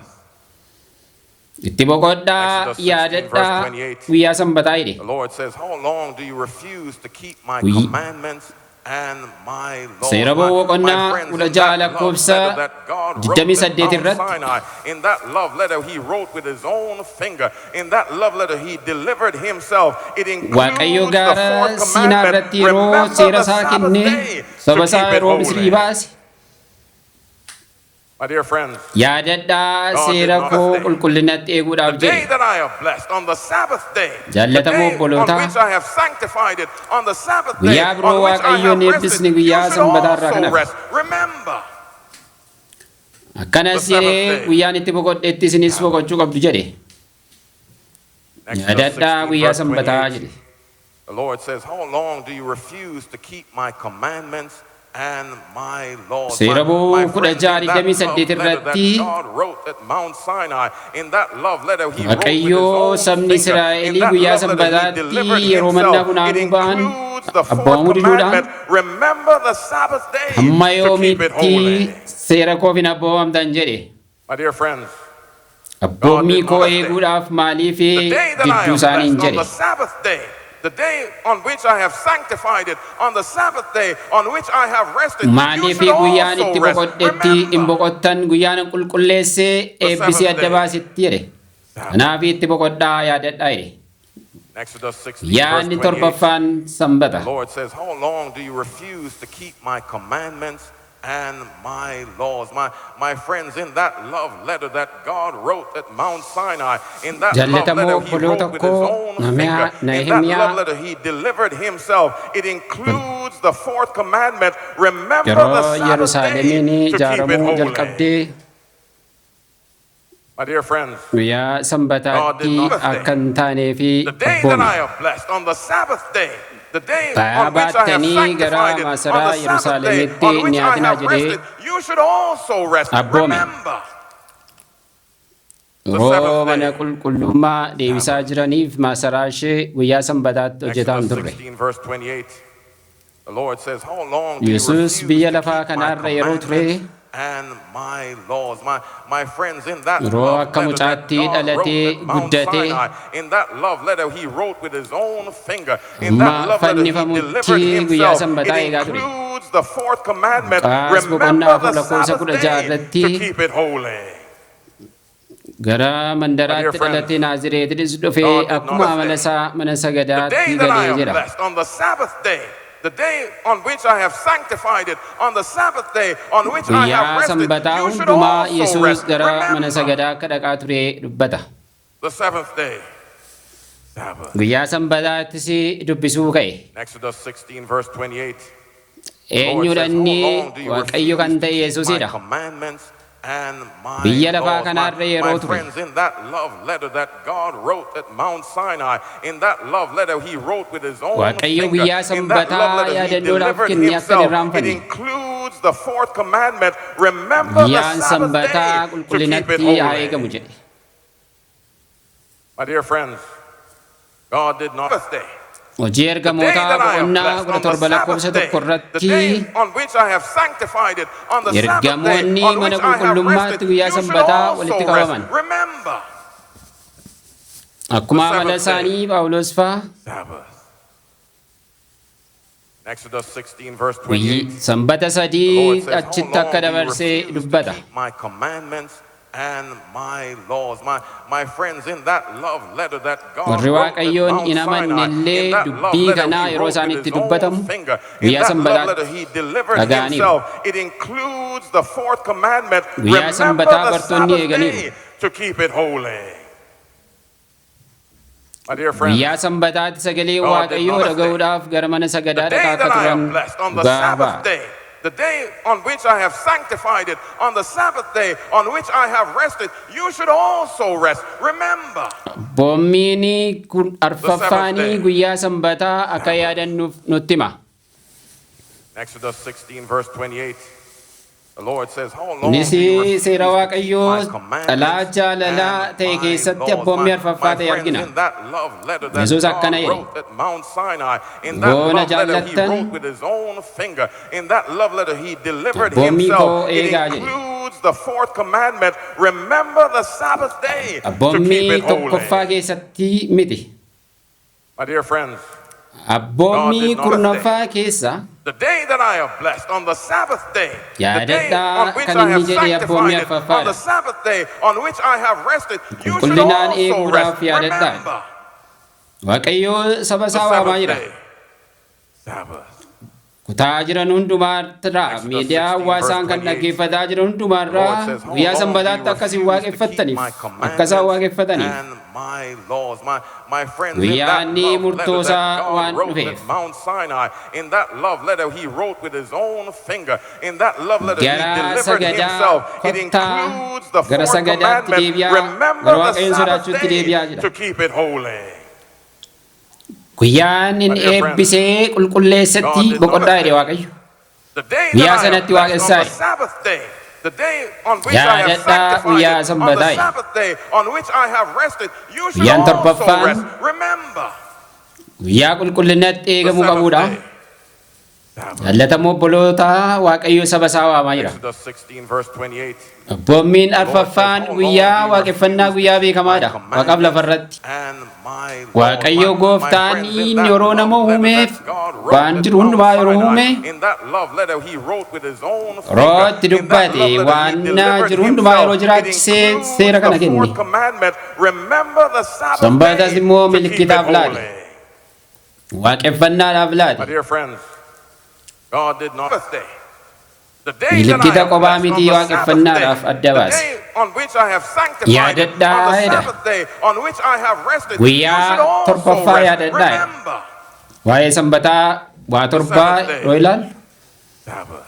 Itti boqodhaa Exodus 16, verse yaadadhaa 28. guyyaa sanbataa jedhe. The Lord says, How long do you refuse to keep my Guyy- commandments and my laws? Seera My, my boqonnaa friends, kudha in ja'a that love lakkoofsa letter that God wrote at 28 Mount irratti Sinai, in that love letter he wrote with his own finger, in that love letter he delivered himself. It Waaqayyo includes the gaara fourth Siinaa commandment, irratti yeroo remember seera the isaa Sabbath kennee day to saba isaa keep it yeroo Misrii holy. baase My dear friends, yaadadhaa God did seera not koo day. Qulqullinatti eeguudhaaf The day jedhe. that I have blessed, on the Sabbath day, the Jaallatamoo day on obbolootaa, which I have sanctified it, on the Sabbath day guyyaa biroo on which I Waaqayyoon have rested, eebbisni you guyyaa should sanbataa irraa also kan hafe. rest. Remember the Akkanas Sabbath jedhee day. Guyyaan itti boqodhetti isinis boqochuu qabdu jedhe. Exodus Yaadadhaa 16, guyyaa verse sanbataa 28. jedhe. The Lord says, How long do you refuse to keep my commandments and my laws? Seera My ba'uu kudha friends, ja'a in that digdamii love saddeet letter that irratti God wrote at Mount Sinai, in that love letter he wrote with his Waaqayyoo own sabni finger, in Israa'elii that guyyaa love letter he sanbataatti delivered yeroo mannaa himself, it funaanuu ba'an includes the fourth abboomamuu diduudhaan commandment, remember the Sabbath day hamma to keep it yoomiitti holy. Seera koof hin abboomamtan jedhe. My dear friends, God Abboommii did koo not say, eeguudhaaf maaliif the day that I gidduu have isaaniin blessed, on jedhe. the Sabbath day, the day on which I have sanctified it, on the Sabbath day on which I have rested, you Maaliif should guyyaan also itti rest. boqodhetti hin Remember boqottan guyyaan qulqulleessee the eebbisee Sabbath adda day. baasetti jedhe. Sabbath. Kanaaf itti boqodhaa yaadadhaa jedhe. Exodus 16, verse Yaadni 28. torbaffaan sanbata. The Lord says, How long do you refuse to keep my commandments and my laws? My friends, in that love letter that God wrote at Mount Sinai, in that love Jaallatamoo letter he obboloota wrote with his koo own finger, in that Nehemiyaa love letter he delivered himself, it includes the fourth commandment, remember yeroo the Sabbath day Yerusaalemiin to keep it ijaaramuu holy. Jalqabdee My dear friends, guyyaa God did sanbataatti not say, akka hin taanee fi the day that abboome. I have blessed, on the Sabbath day, the day Xayaa on which I have baattanii gara sanctified it, on masaraa the Sabbath day Yerusaalemitti on which I dhiyaatinaa have jedhee rested, you should also rest. abboome. Remember the Yeroo seventh mana day. Qulqullummaa deebisaa jiraniif masaraa ishee guyyaa sanbataatti hojjetaa hin Exodus turre. 16, verse 28. The Lord says, How long do you Yesuus refuse biyya to lafaa keep my kanaarra yeroo ture commandments and my laws? My friends, in that yeroo love akka letter that mucaatti God wrote dhalatee at Mount guddatee Sinai, in that love letter he wrote with his own finger, in hamma that love letter he delivered fannifamutti guyyaa himself, it sanbataa eegaa ture. includes the fourth commandment, Luqaas boqonnaa remember afur the lakkoofsa Sabbath kudha ja'a day irratti to keep it holy. Gara My dear mandaraatti friends, dhalatee Naazireetis dhufee God did not akkuma amala say, isaa mana the day sagadaatti that I galee have jedha. blessed, on the Sabbath day, the day on which I have sanctified it, on the Sabbath day on which I have Guyyaa rested, sanbataa you should hundumaa also Yesuus rest. gara mana Remember sagadaa akka dhaqaa ture dubbata. the seventh day, Sabbath. Guyyaa sanbataattis dubbisuu ka'e. Exodus 16, verse 28. The Lord Eenyudha says, How inni long do you Waaqayyo kan refuse to ta'e keep my Yesuusidha. commandments and my Biyya lafaa laws? kanaarra My yeroo ture. friends, in that love letter that God wrote at Mount Sinai, in that love letter he wrote with his own Waaqayyo finger, guyyaa in that love sanbataa letter he yaadannoodhaaf delivered kenne akka hin himself, it irraanfanne. includes the fourth commandment, remember the Guyyaan Sabbath sanbataa day to keep it qulqullinatti haa eegamu holy. jedhe. My dear friends, God did not day. Hojii The day ergamootaa that I have boqonnaa blessed, kudha on the torba lakkoofsa Sabbath day, tokko the irratti day on which I have sanctified it, on the Sabbath day ergamoonni on mana which I have qulqullummaatti rested, guyyaa you should sanbataa also walitti rest. qabaman. Remember the Akkuma amala seventh day, isaanii Phaawulos fa'aa Sabbath. Exodus 16, verse guyyi 28. sanbata The Lord sadii says, How achitti akka long do you dabarsee refuse to dubbata. keep my commandments and my laws? My friends, in that love letter that God Warri wrote at Waaqayyoon Mount hin amanne Sinai, in illee that love dubbii letter kanaa he yeroo wrote isaan with itti his own dubbatamu finger, in guyyaa that love sanbataatti letter he delivered dhaga'aniiru. Himself, it includes the fourth commandment, Guyyaa remember sanbataa the bartoonni Sabbath eeganiiru. day to keep it holy. My dear friends, Guyyaa sanbataatti sagalee God did Waaqayyoo not say, dhaga'uudhaaf gara mana the sagadaa day dhaqaa akka that I turan have blessed, on the dhugaa Sabbath ba'a. day, the day on which I have sanctified it, on the Sabbath day on which I have rested, you should also rest. Remember Abboommiin kun arfaffaanii guyyaa sanbataa akka yaadannuuf nutti hima. Exodus 16, verse 28. The Lord says, "How long Kunis do you refuse seera to keep Waaqayyoo my commandments xalaa jaalalaa and ta'e my keessatti laws?" abboommii My arfaffaa ta'e friends, argina. in that love letter that Yesuus God akkana jedhe. wrote at Mount Sinai, in that Yoo na love letter he jaallattan wrote with his own finger, in that love letter he delivered abboommii koo himself. It eegaa jedhe. includes the fourth commandment: remember the Sabbath day to keep Abboommii it holy. tokkoffaa keessatti miti. My dear friends, Abboommii kurnaffaa keessa the day that I have blessed, on the Sabbath day, the day yaadadhaa on which kan I inni have jedhe abboommii sanctified it, on the arfaffaadha. Sabbath day on which I have rested, you should Qulqullinaan also eeguudhaaf rest. yaadadhaa. Remember Waaqayyoo saba the isaa waamaa Sabbath jira. day. Sabbath. Kutaa jiran hundumaarraa Exodus miidiyaa 16, verse hawaasaan kan 28. dhaggeeffataa jiran The Lord hundumaarraa says, "How guyyaa long do you sanbataatti akkasin refuse to keep waaqeffattaniif my akka isaan commandments waaqeffataniif and my laws?" My friends, in that guyyaan love letter murtoo that isaa God waan wrote dhufeef at Mount Sinai, in that love letter he wrote with his own finger, in that love letter he gara delivered sagadaa himself. It kottaa includes the gara fourth sagadaatti commandment: deebi'aa gara remember the Waaqayyoon Sabbath sodaachuutti day deebi'aa jedha. to keep it holy. Guyyaan My inni dear friends, eebbisee God qulqulleessetti did not boqodhaa jedhe say, Waaqayyo. the day that Guyyaa I have sanatti blessed, on waaqessaa the jedhe. Sabbath day, the day on which I have Yaadadhaa sanctified guyyaa it, on the sanbataa jedhe. Sabbath day on which I have rested, you should Guyyaan also torbaffaan rest. Remember guyyaa qulqullinatti the eegamuu Sabbath qabuudha. day. Sabbath. Jaallatamoo obbolootaa Waaqayyo saba isaa waamaa jira. Exodus 16, verse 28. Abboommiin The Lord says, arfaffaan "How long do guyyaa you waaqeffannaa refuse to guyyaa keep my beekamaadha. Waaqaaf commandments lafarratti. and my laws?" Waaqayyo My gooftaan friends, in that yeroo nama love letter uumeef that God wrote waan at jiru Mount hundumaa yeroo Sinai, uume in that love letter he wrote with his own yeroo finger, itti in that dubbate love letter he waan delivered jiru hundumaa yeroo himself, it jiraachisee includes seera the kana kenne. fourth commandment: remember the Sabbath Sanbatas day immoo to keep it milkitaaf laate. holy. Waaqeffannaadhaaf My laate. dear friends, God did not day. The day that I Milikkita have qophaa blessed, on miti the Sabbath day, waaqeffannaadhaaf adda the baase. day on which I have sanctified it, on the Yaadadhaa jedha. Sabbath day on which I have rested, you Guyyaa should also torbaffaa rest. yaadadhaa jedha. Remember Waa'ee sanbataa waa the torbaa Sabbath yeroo day. ilaallu Sabbath.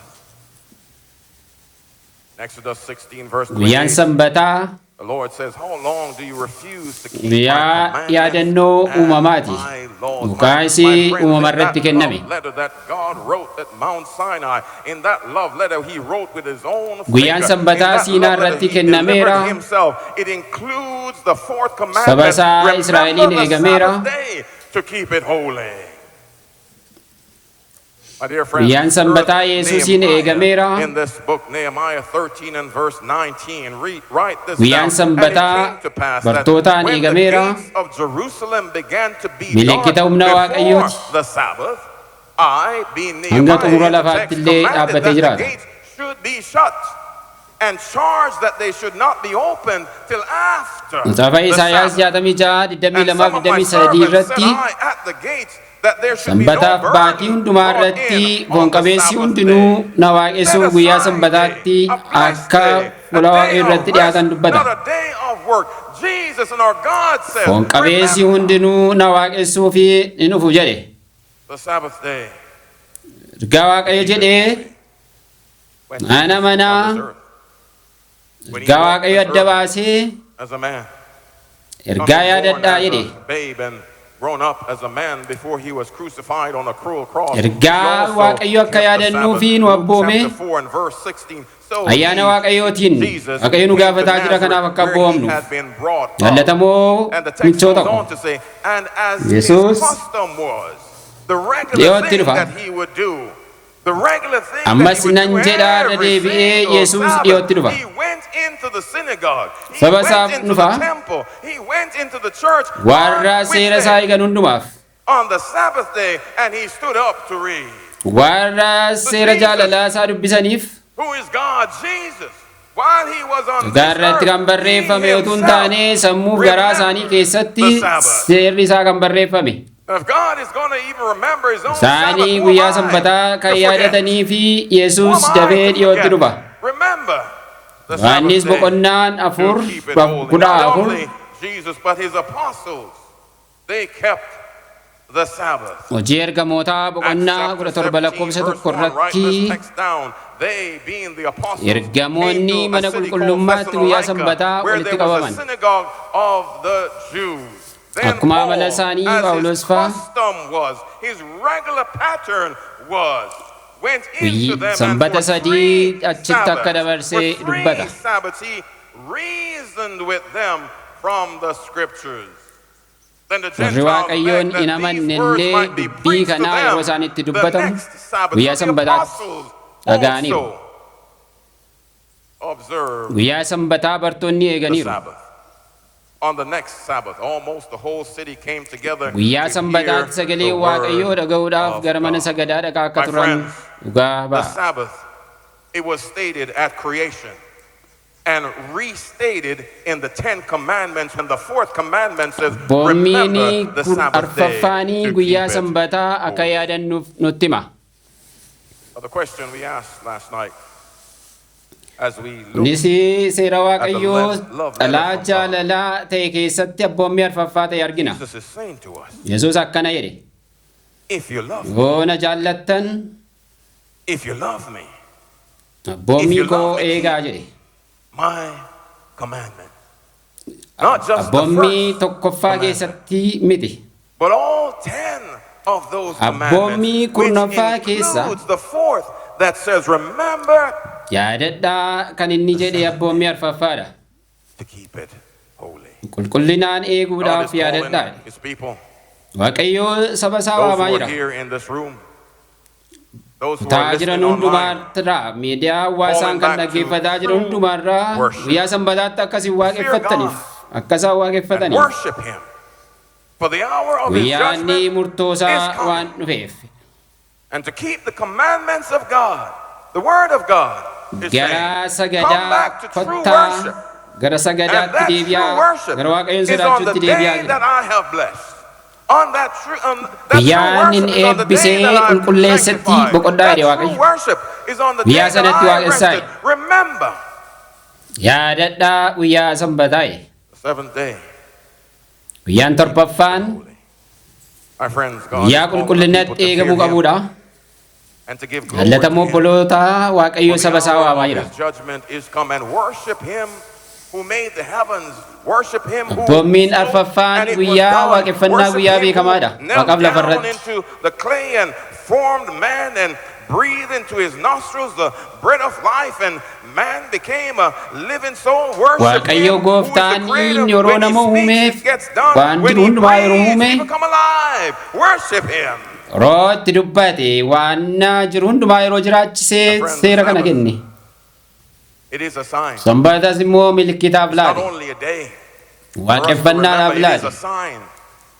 Exodus 16, verse guyyaan 28. sanbataa The Lord says, "How long do you refuse to keep my guyyaa commandments yaadannoo and uumamaati. my laws?" My Mukaasii friends, in uumama irratti that kenname. love letter that God wrote at Mount Sinai, in that love letter he wrote with his own Guyyaan finger, in sanbataa that Siinaa love letter irratti he delivered kennameera. himself, it includes the fourth Saba commandment: isaa remember Israa'eliin the eegameera. Sabbath day to keep it holy. My dear friends, Guyyaan sanbataa earth Yesuusiin Nehemiah eegameera. in this book, Nehemiah 13 and verse 19, read, write this Guyyaan down. And it sanbataa came to pass that bartootaan when the eegameera. gates of Jerusalem began to be Milikkita dark humna before Waaqayyooti. the Sabbath, I, being Hanga Nehemiah xumura in the lafaatti text, illee commanded dhaabbatee that the jiraata. gates should be shut and charged that they should not be opened till after Macaafa the Isaayaas Sabbath. 66, And 22 some of my 23 servants said irratti I at the gates that there should be no sanbataaf baatii burden hundumaa brought irratti in on the foonqabeessi Sabbath hundinuu day. na Set waaqessuuf guyyaa aside day, sanbataatti a blessed akka day, a fuula day Waaqayyoo of irratti rest, dhiyaatan dubbata. not a day of work. Jesus and our God says, Foonqabeessi remember hundinuu na waaqessuuf ni dhufu jedhe. the Sabbath day. Ergaa Waaqayyo Keep it jedhee holy. When mana Jesus on this manaa earth, when he ergaa walked Waaqayyo this adda earth baasee as a man, ergaa coming born yaadadhaa as jedhe. a babe and grown up as a man before he was crucified on a cruel cross, he Ergaa also Waaqayyo akka kept the yaadannuu Sabbath. fi nu Luke abboome chapter 4 and verse 16. So ayyaana he, Waaqayyootiin Jesus, Waaqayyo nu came to gaafataa jira kanaaf Nazareth akka where he abboomnuuf. had been brought up. Jaallatamoo And the text michoota goes ko. on to say, and as his Yesuus custom was, the regular dhiyootti thing dhufa. that he would do, the regular thing that he Ammas would nan do jedhaa irra every deebi'ee single Yesuus Sabbath, dhiyootti dhufa. he went into the synagogue, he Saba went isaaf into the dhufa. temple, he went into the church on Warra which seera isaa day? eegan hundumaaf. On the Sabbath day, and he stood up to read. Warra So seera Jesus, jaalalaa isaa dubbisaniif who is God, Jesus, while he was on dhugaa this irratti earth, kan he barreeffame utuu hin himself taane sammuuf garaa isaanii remembered keessatti the Sabbath. seerri isaa kan barreeffame. If God is going to even remember his own Sabbath, Isaanii who am guyyaa I sanbataa kan to forget? yaadatanii fi Who Yesuus am I dafee to dhiyootti forget? dhufa. Remember the Yohaannis Sabbath day boqonnaan to afur keep it holy. kudha Not afur only Jesus, but his apostles, they kept the Sabbath. Hojii ergamootaa Acts boqonnaa chapter 17 17, lakkoofsa verse 1 1, write irratti this text down. They, being the apostles, came ergamoonni to a mana city called qulqullummaatti guyyaa Thessalonica, sanbataa where walitti there was a qabaman. synagogue of the Jews. Then Akkuma Paul, amala isaanii as his Phaawulos faa custom was, his regular pattern was, went into them and sanbata for 3 three achitti akka Sabbaths, for dabarsee three dubbata. Sabbaths, he reasoned with them from the scriptures. Then the Warri Gentiles Waaqayyoon begged hin that amanne these words illee might be dubbii preached to kanaa yeroo them isaan itti the dubbatamu next Sabbath. guyyaa So the sanbataatti apostles dhaga'aniiru. also observed Guyyaa sanbataa bartoonni the eeganiiru. Sabbath. On the next Sabbath, almost the whole city came together Guyyaa to hear sanbataatti sagalee the Waaqayyoo word dhaga'uudhaaf of gara mana God. sagadaa dhaqaa akka My turan friends, dhugaa the ba'a. Sabbath, it was stated at creation and restated in the Ten Commandments. And the fourth commandment says, Boommiin remember the Sabbath day arfaffaanii to keep guyyaa it sanbataa akka holy. yaadannuuf nutti hima. Now, the question we asked last night as we looked Kunis seera Waaqayyoo love letter dhalaa from God. jaalalaa ta'e keessatti abboommii arfaffaa ta'e argina. Jesus is saying to us, Yesuus akkana jedhe. if you love me, Yoo na jaallattan if you love me, abboommii If you koo love me, eegaa jedhe. my commandment. Not just the Abboommii first tokkoffaa commandment, keessatti miti. but all 10 of those Abboommii commandments, which kurnaffaa keessa includes the fourth that says, remember yaadadhaa kan inni jedhe abboommii arfaffaadha. to keep it holy. Qulqullinaan God eeguudhaaf is calling yaadadhaa. his people, Waaqayyoo saba isaa those who waamaa are jira. here in this room, those who are Kutaa jiran listening online, hundumaarraa miidiyaa hawaasaan kan Calling back to dhaggeeffataa jiran true hundumaarraa worship. guyyaa sanbataatti akkasiin waaqeffattaniif akka isaan and waaqeffataniif worship him. For the hour of his guyyaan inni judgment murtoo is isaa coming. waan dhufeef And to keep the commandments of God, the word of God, is gara saying, come sagadaa back to true kottaa worship. gara And sagadaatti that true deebi'aa worship gara waaqayyoon is on the sodaachuutti deebi'aa day jira. that I have blessed. On that true, that true Guyyaan worship inni is on the day eebbisee that I've qulqulleessetti sanctified. boqodhaa That jedhe true Waaqayyo. worship is on the day Guyyaa that sanatti I waaqessaa rested. Remember Yaadadhaa guyyaa sanbataa jedhe. the seventh day. Guyyaan torbaffaan Holy. My friends, God is guyyaa calling the people qulqullinatti to fear eegamuu him qabuudha. and to give glory to Jaallatamoo him. obbolootaa Waaqayyo For the saba isaa hour waamaa of jira. his judgment is come, and worship him who made the heavens. Worship him who Abboommiin spoke, arfaffaan and it was guyyaa done. waaqeffannaa Worship guyyaa him who beekamaadha. knelt Waaqaaf down lafarratti. into the clay and formed man and breathed into his nostrils the breath of life, and man became a living soul. Worship Waaqayyo him who is the gooftaan creator. inni yeroo When he nama speaks, uumeef it gets done. waan When jiru he hundumaa yeroo breathes, uume we become alive. Worship him. yeroo itti dubbate waan jiru hundumaa yeroo jiraachisee seera kana kenne. It is a sign. Sanbatas immoo milkitaaf It's not laate. only a day. For us to Waaqeffannaadhaaf remember, it is laate. a sign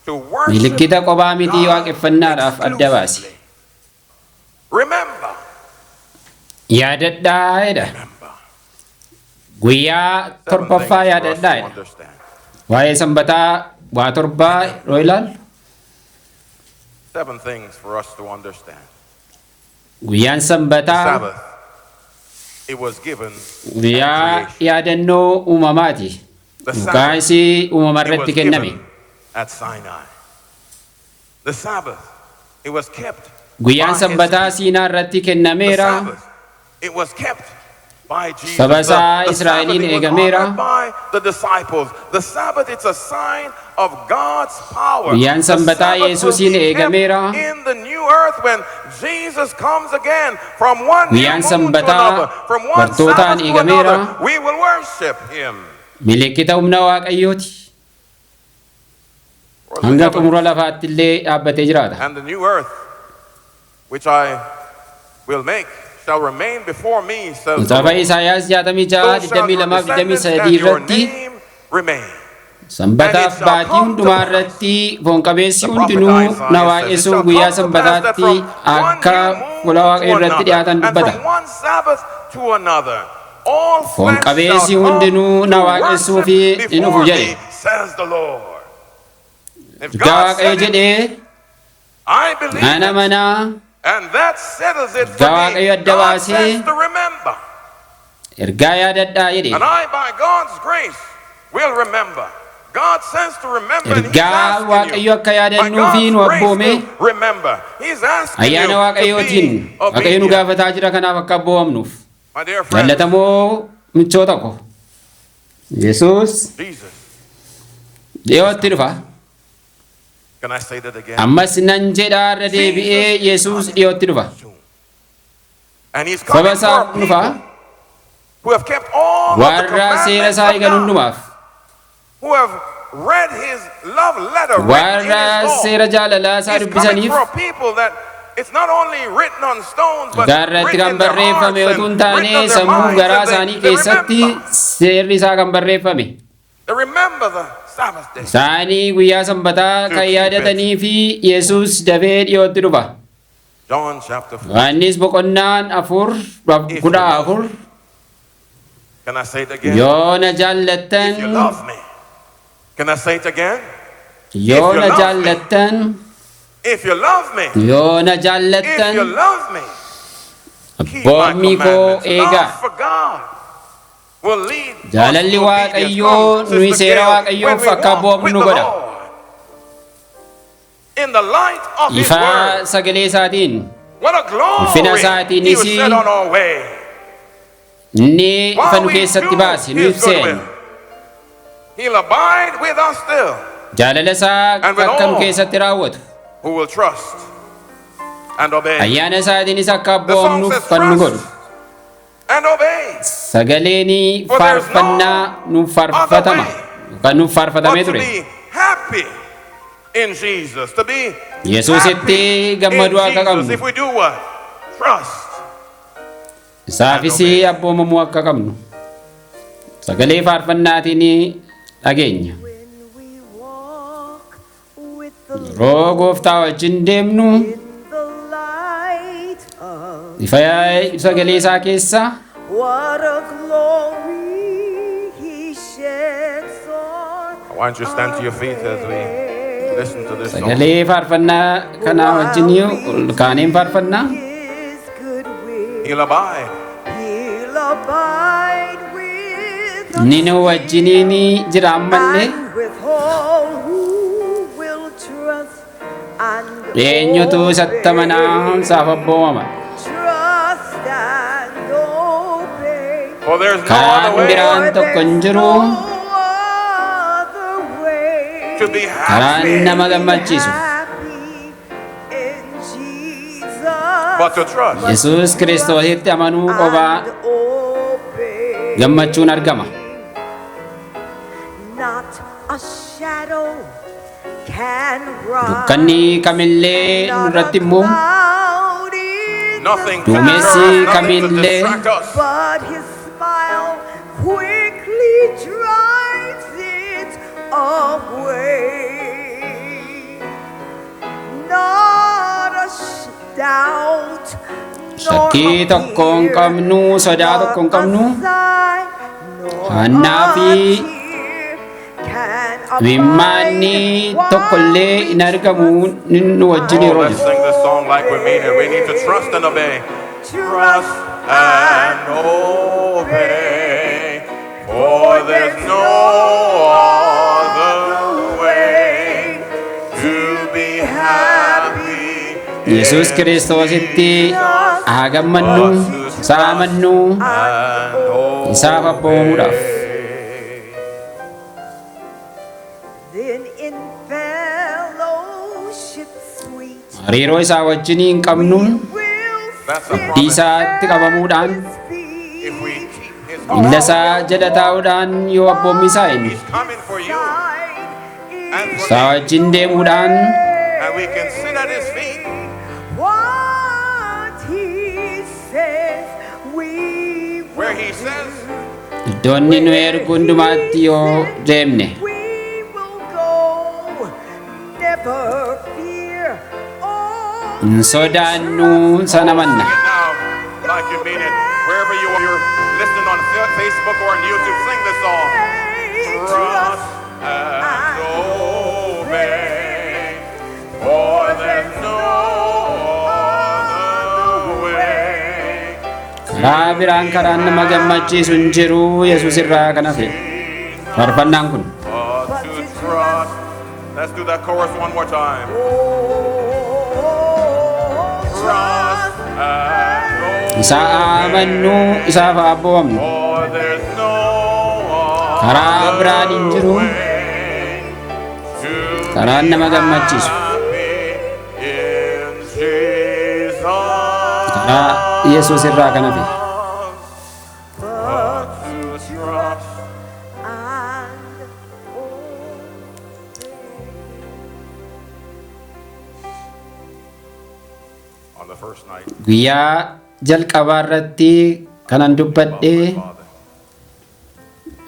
to worship Milikkita qophaa miti God waaqeffannaadhaaf adda baase. exclusively. Remember, Yaadadhaa jedha. remember. Guyyaa Seven things torbaffaa for us yaadadhaa to jedha. understand. Waa'ee sanbataa waa torbaa yeroo ilaallu Seven things for us to understand. guyyaan The sanbataa Sabbath, it was given at guyyaa creation. yaadannoo uumamaati. The Mukaan Sabbath, isii uumama it irratti was kenname. given at Sinai. The Sabbath, it was kept Guyyaan by his sanbataa people. Siinaa irratti The kennameera. Sabbath, it was kept by Jesus. Saba isaa The Sabbath, Israa'eliin it was eegameera. honored by the disciples. The Sabbath, it's a sign of God's power. Guyyaan The sanbataa Sabbath will Yesuusiin be kept eegameera. in the new earth when Jesus comes again from one new Guyyaan moon to sanbataa another, from one bartootaan Sabbath to eegameera. another. We will worship him. Milikkita humna Waaqayyooti. For the Hanga heavens xumura lafaatti illee dhaabbatee jiraata. and the new earth, which I will make, shall remain before me, says the Macaafa Lord. Isaayaas 66, So shall your 22 descendants 23 and your irratti name remain. sanbataaf baatii hundumaa irratti foon qabeessi The prophet hundinuu na Isaiah says, "It waaqessuuf shall guyyaa come to pass that sanbataatti from one akka new moon fuula to Waaqayyoo irratti another, dhiyaatan and dubbata. from one Sabbath to another, all Foon flesh shall qabeessi come hundinuu na to waaqessuu worship fi ni dhufu before jedhe. me, says the Lord." If Ergaa God Waaqayyo said it, jedhee I believe nan it, amanaa and that settles it Ergaa for me. Waaqayyo adda God baasee says to remember, ergaa yaadadhaa jedhe. and I, by God's grace, will remember. God says to remember, and He's Ergaa asking Waaqayyo you. akka By yaadannuufi God's nu grace abboome to remember. He's asking ayyaana you to Waaqayyootiin be Waaqayyo nu obedient. gaafataa jira kanaaf akka abboomamnuuf. My dear friends, Jaallatamoo michoota ko. Yesuus Jesus. dhiyootti dhufa. Can I say that again? Ammas nan jedhaa irra deebi'ee Yesuus dhiyootti dhufa. Soon. And he's Saba coming for isaa a dhufa. people who have kept all of the Warra seera commandments isaa of eegan God, hundumaaf. who have read his love letter written in Warra his law. seera jaalalaa isaa He's coming dubbisaniif for a people that it's not only written on stones, but dhagaa irratti written kan in their hearts barreeffame and utuu hin written taane on their sammuu minds, garaa and isaanii they keessatti remember. seerri isaa kan barreeffame. They remember the Sabbath day. Isaanii guyyaa sanbataa kan yaadatanii fi Yesuus dafee dhiyootti dhufa. John chapter 4. Yohaannis boqonnaan 4:14 Can I say it again? yoo na If you jaallattan love me. Can I say it again? yoo na jaallattan If you love me, yoo na if you jaallattan love me, keep my abboommii koo commandments. eegaa. Love for God will lead us Jaalalli to obedience. Waaqayyoo Come, nuyi Sister seera Gail, Waaqayyoof when we akka walk abboomnu with nu the godha. Lord in the light of His Ifaa word, sagalee isaatiin what a glory ulfina He will isaatiinis set on our way. inni ifa While nu we keessatti do baase nu His good ibseen will, He'll abide with us still, jaalala isaa And with akka nu all keessatti raawwatu who will trust and obey. ayyaana isaatiinis akka The song abboomnuuf says, kan nu godhu trust and obey. sagaleen For there's faarfannaa nuuf faarfatama kan nuuf faarfatamee But to ture be happy in Jesus, to be Yesuusitti happy in gammaduu akka Jesus. qabnu If we do what? Trust. isaafis abboomamuu akka qabnu sagalee faarfannaatiin dhageenya When we walk with the yeroo gooftaa wajjin deemnu in the light of ifa sagalee isaa keessa what a glory he sheds on I want you to stand to your feet as we listen to this song. sagalee faarfannaa kanaa wajjin ol kaaneen faarfannaa his good will. He'll abide. He'll abide with us inni nu wajjiniin jira ammallee and with all who will trust and eenyutu isatti amanaa obey. isaaf abboomama Trust and obey. For there's no Karaan other way biraan For tokko hin there's jiru. no other way to be karaan happy nama gammachiisu happy in Jesus but to trust. Yesuus Kiristoositti amanuu qofaa and obey. gammachuun argama. Not a shadow can rise. Dukkanni kamillee Not a nurratti immoo cloud in the Nothing to Duumessi deter us, nothing to kamillee distract us. But his smile quickly drives it away. Not a doubt, nor shakkii a tokko hin fear, qabnu sodaa nor tokko hin a qabnu sigh, nor Hannaa a fi tear can mimmaanni abide tokkollee while hin we argamu trust inni nu wajjin Oh, yeroo let's jiru. sing this song like we mean it. We need to trust and obey. Trust and obey, for there's no other way to be happy. Yesuus Kiristoositti haa gammannu isa amannu And isaaf abboomamuudhaaf. obey. Then in fellowship sweet Hariiroo isaa wajjin hin qabnuun will That's a sit promise. isaatti qabamuudhaan at his feet. If we keep his miilla isaa jala taa'uudhaan yoo abboommii isaa hin He's coming for you, Side and for isaa me, wajjin deemuudhaan and we can sit at his feet. What he says we Where will he says, iddoo inni nu ergu hundumaatti yoo deemne we will go. Never fear. Oh, hin sodaannu sana amanna. Sing it now, like you mean it. Wherever you are, you're listening on Facebook or on YouTube, sing this song. Trust and obey, for there's no other way Karaa biraan karaan nama gammachiisu hin jiru Yesuus irraa kan hafe. Faarfannaan kun but to Trust. Let's do that chorus one more time. Oh, Trust and Isaa amannuu isaaf haa abboomamnu. For there's no Karaa biraan hin jiru. other way to Karaan nama gammachiisu. happy in Jesus. Karaa Yesuus irraa kan hafe. But to trust and obey. On the first night, Guyyaa jalqabaa irratti kanan dubbadhe my father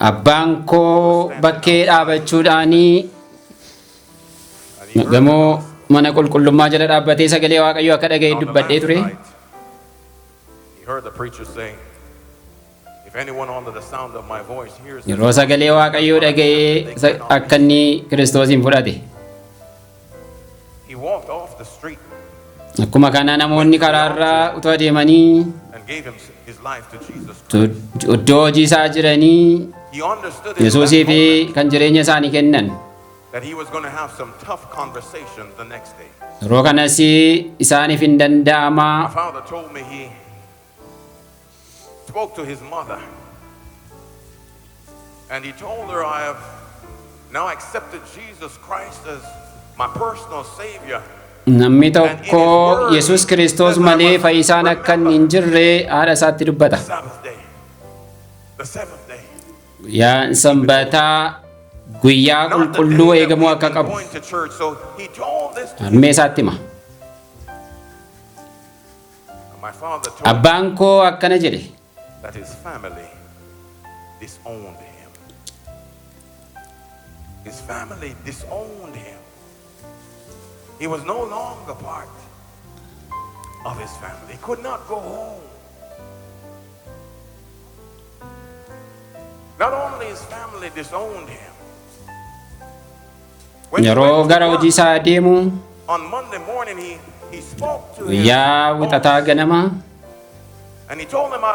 abbaan koo bakkee dhaabachuudhaanii and he heard gamoo mana qulqullummaa jala dhaabbatee sagalee Waaqayyoo akka dhaga'e on the dubbadhee last ture. night, he heard the preacher say, "If anyone under the sound of my voice hears this Yeroo sagalee Waaqayyoo dhaga'ee akka inni Kiristoosiin fudhate. He walked off the street Akkuma kana namoonni karaarraa utuu adeemanii and gave his life to Jesus Christ. iddoo hojii isaa jiranii He understood in that Yesuusii fi moment kan jireenya isaanii kennan. that he was going to have some tough conversations the next day. Yeroo kanas isaaniif hin danda'amaa. My father told me he spoke to his mother and he told her, "I have now accepted Jesus Christ as my personal Savior." Namni tokko Yesuus Kiristoos malee fayyisaan akka inni hin jirre haadha isaatti dubbata. Sabbath day, the seventh day. Guyyaan sanbataa guyyaa Not the qulqulluu day that eegamuu we've akka been qabu going to church. So he told this to harmee isaatti hima. And my father told Abbaan koo akkana jedhe. that his family disowned him. His family disowned him. He was no longer part of his family. He could not go home. Not only his family disowned him. When he Yeroo went to gara work hojii isaa deemu on Monday morning, he spoke to his guyyaa boss, wixataa ganama and he told him, "I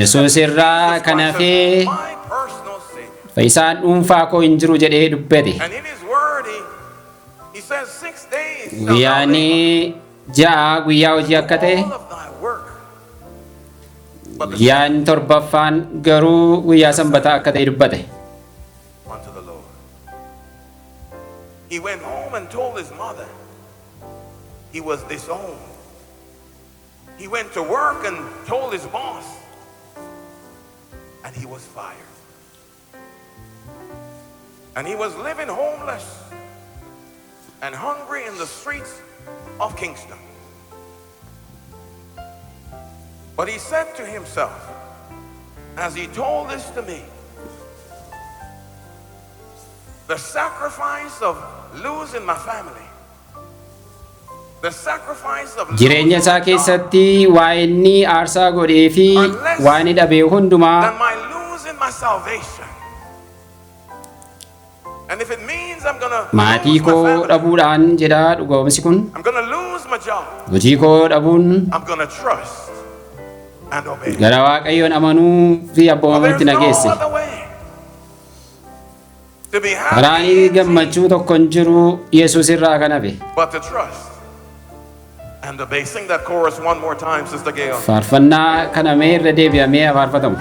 Yesuus irraa Jesus kan Christ as hafee my personal Savior." fayyisaan dhuunfaa koo hin jiru jedhee dubbate. And in his word, he says, "6 days shalt thou Guyyaan labor, ja'a guyyaa hojii akka ta'e all of thy work. But the guyyaan torbaffaan garuu guyyaa sanbataa akka ta'e dubbate. unto the Lord." He went home and told his mother he was disowned. He went to work and told his boss, and he was fired. And he was living homeless and hungry in the streets of Kingston. But he said to himself, as he told this to me, "The sacrifice of losing my family, the sacrifice of Jireenya losing isaa my job, keessatti waa inni aarsaa godhee fi waa inni dhabee hundumaa than my losing my salvation. And if it means I'm gonna maatii lose my koo family, dhabuudhaan jedha dhugoomsi kun I'm gonna lose my job, hojii koo dhabuun I'm gonna trust and obey." gara Waaqayyoon amanuu fi For abboomamuutti there's na no geesse. other way to be Karaan happy in gammachuu tokko hin jiru Yesuus irraa kan hafe. but to trust and obey. Sing that chorus one more time, Sister Gail. Faarfannaa kana mee irra deebi'amee haa faarfatamu.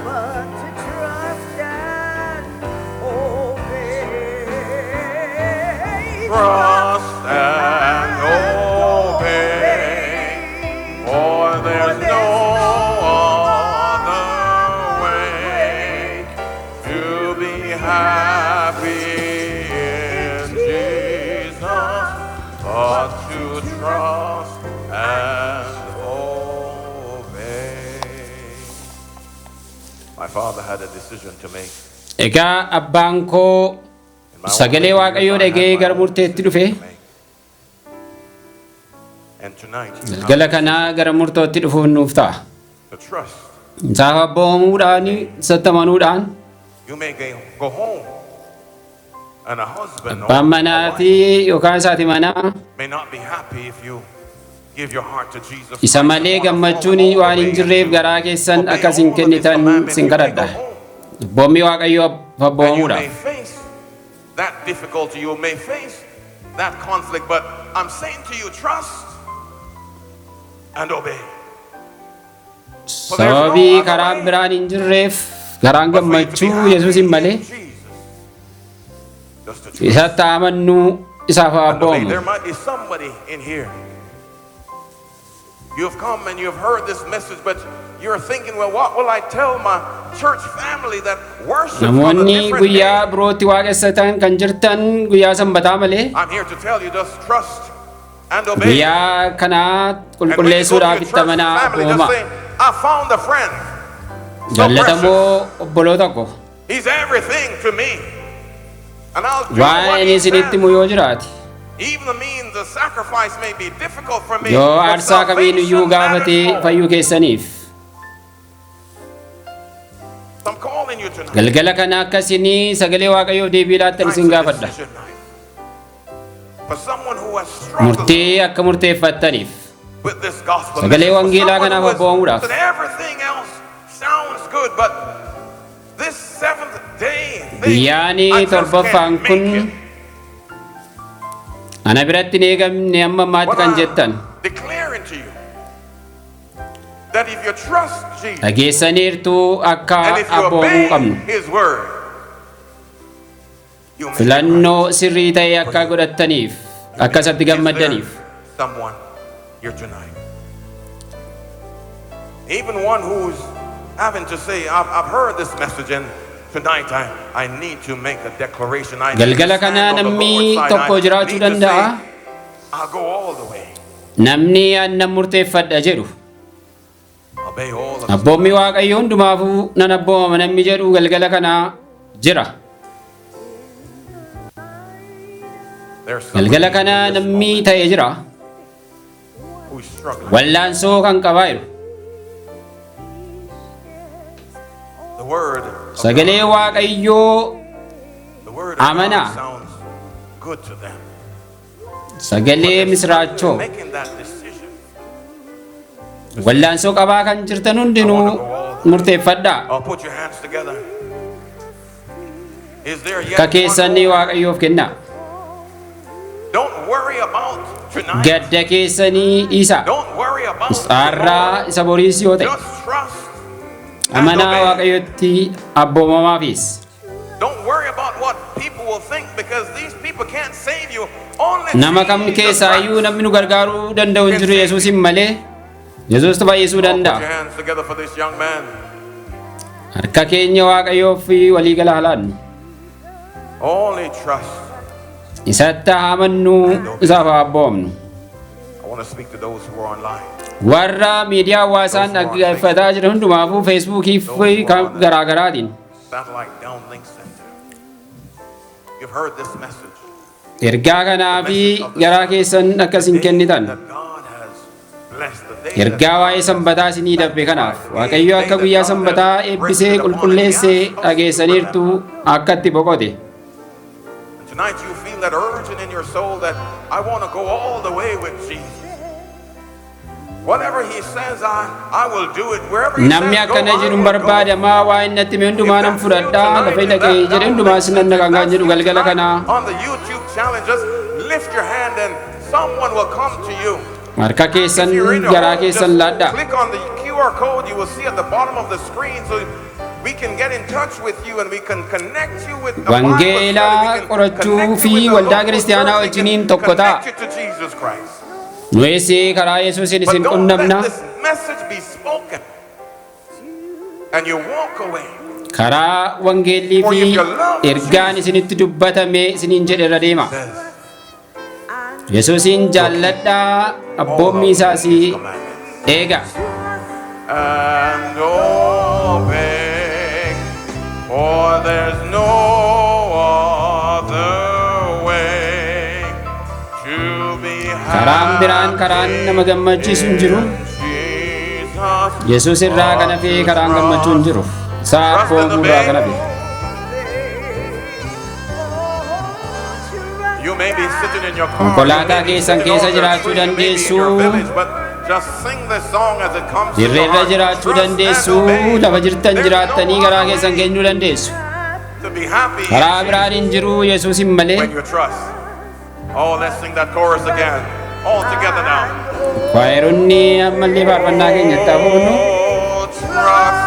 But to trust and obey. Trust and obey, for there's no other way to be happy in Jesus but to trust and obey. My father had a decision to make. Egaa abbaan koo In my sagalee own Waaqayyoo years, I had dhaga'ee my gara own murteetti decision dhufe. to make. And tonight you have Galgala kanaa gara murtootti dhufuun nuuf ta'a. to trust. Isaaf abboomamuudhaan isatti amanuudhaan You may go home and a husband or abbaan a manaa wife fi yookaan isaati manaa may not be happy if you give your heart to Jesus isa Christ and malee wanna follow gammachuun all the waan hin way jirreef and to garaa keessan obey akka isin all of his kennitan commandments. sin You may go kadhadha. home Abboommii Waaqayyoo and you may abboomamuudhaaf. face that difficulty, you may face that conflict, but I'm saying to you, trust and obey. Sababii karaan biraan hin jirreef, karaan But for you to be gammachuu happy Yesuusin malee, in Jesus, just to trust isatti amannuu, isaaf haa and obey. abboomu. There might be somebody in here. You have come and you have heard this message, but you're thinking, "Well, what will I tell my church family that worships on a Namoonni different guyyaa day?" birootti waaqessatan kan jirtan, guyyaa sanbataa malee, I'm here to tell you, just trust and obey. guyyaa kanaa And when you go to qulqulleessuudhaaf your itti church amanaa, family, just abbooma. say, "I found a friend. So precious. Jaallatamoo obboloota ko, He's everything to me. And I'll do waan what inni he isinitti says. himu yoo jiraate, Even the means of sacrifice may be difficult for me, yoo but aarsaa kamiin iyyuu salvation matters gaafatee more." fayyuu keessaniif, I'm calling you tonight. Galgala kana akka isinii sagalee Waaqayyoof deebii laattan Tonight's isin a gaafadha. decision night. For someone who has struggled Murtee akka murteeffattaniif. with this gospel Sagalee message. For wangeelaa someone kanaaf who has abboomamuudhaaf. said everything else sounds good, but this seventh day thing, Guyyaan I just torbaffaan can't kun make it. ana biratti hin eegamne amma ammaatti Well, kan I'm jettan, declaring to you that if you trust Jesus dhageessaniirtuu akka and if you abboomuu obey qabnu. His word, you make it right. Filannoo sirrii ta'e akka godhattaniif, akka isatti Is there gammaddaniif. someone here tonight? Even one who's having to say, "I've heard this message and tonight I need to make a declaration. I need to Galgala stand kana on the namni Lord's side. tokko I jiraachuu need to danda'a. say, I'll go all the way. Namni aannan murteeffadha jedhu, Obey all of His abboommii Waaqayyo hundumaafuu nan abboomama namni jedhu galgala kana jira. There's somebody Galgala kana in this namni moment ta'e jira. who's struggling. Wallaansoo kan qabaa jiru. The word of Sagalee God, Waaqayyoo the word of God amanaa. sounds good to them. Sagalee But they're misraachoo. struggling making that decision. Wallaansoo qabaa kan jirtan hundinuu murteeffadhaa. Oh, put your hands together. Is there yet Akka one keessanii more? Waaqayyoof kennaa. Don't worry about tonight. Gadda keessanii dhiisaa. Don't worry about Har'aa tomorrow. isa boriis yoo ta'e, Just trust and amanaa, obey. Waaqayyotti abboomamaafis. Don't worry about what people will think, because these people can't save you. Only Nama kam Jesus keessaayyuu Christ. namni nu gargaaruu danda'u hin jiru Yesuusin malee. Yesuustu fayyisuu Oh, put your danda'a. hands together for this young man. Harka keenya Waaqayyoof walii gala halaannu. Only trust. Isatti haa amannuu, isaaf haa abboomnu. I want to speak to those who are online. Warra miidiyaa hawaasaan dhaggeeffataa jiran hundumaafuu, Feesbuukii fi kan garaa garaatiin. Satellite Downlink Center. You've heard this message. Ergaa kanaa fi garaa keessan akka isin kennitan. That God has blessed, the day that Ergaa waa'ee sanbataa isinii darbe kanaaf, Waaqayyo akka guyyaa sanbataa eebbisee qulqulleessee dhageessaniirtu, akka itti boqote. And tonight you feel that urging in your soul that I want to go all the way with Jesus. Whatever he says, I will do it. Wherever he Namni says go, akkana I jedhu hin will go. barbaadamaa, waa inni natti hime hundumaa nan fudhadhaa, lafa inni dhaqee jedhe hundumaa sinan dhaqan kan jedhu galgala kanaa, On the YouTube channel, just lift your hand and someone will come to you. harka keessan If you're in your garaa home, keessan just laadhaa. click on the QR code you will see at the bottom of the screen so we can get in touch with you and we can connect you with a Bible Wangeelaa study. We can qorachuu connect you fi with the waldaa local kiristaanaa church. We can wajjiniin tokko ta'a. connect you to Jesus Christ. Nuyi karaa Yesuusin But isin don't qunnamna. let this message be spoken and you walk away. Karaa wangeellii fi ergaan isinitti dubbatame isiniin jedhe irra deema. Says Yesuusin jaalladhaa, abboommii isaas commandments. eega. And obey, for there's no other way to be Karaan biraan, karaan nama gammachiisu hin jiru. in Jesus. Yesuus irraa kan hafe karaan gammachuu hin jiru. Isaa abboomuu irraa kan hafe. You may be sitting in your car. Konkolaataa You may be keessan sitting keessa under a jiraachuu tree, you may be in dandeessu. your village, but just sing this song as it comes to your Dirreerra heart. jiraachuu Trust and dandeessu. obey. Lafa jirtan There's jiraattanii no garaa other keessan way. kennuu dandeessu. To be happy Karaa in biraan hin Jesus jiru Yesuusin malee. when you trust. Oh, let's sing that chorus again. All together now. Kwaayironni ammallee faarfannaa keenyatti haa fufnu. Oh, trust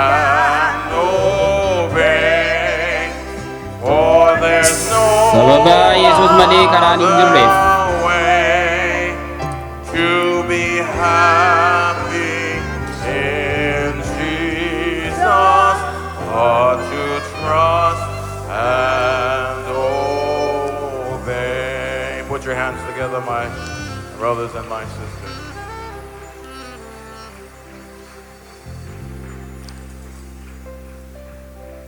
and obey, for there's no Sababa Yesuus malee karaan hin jirreef. other way to be happy in Jesus but to trust and obey. Put your hands together, my brothers and my sisters.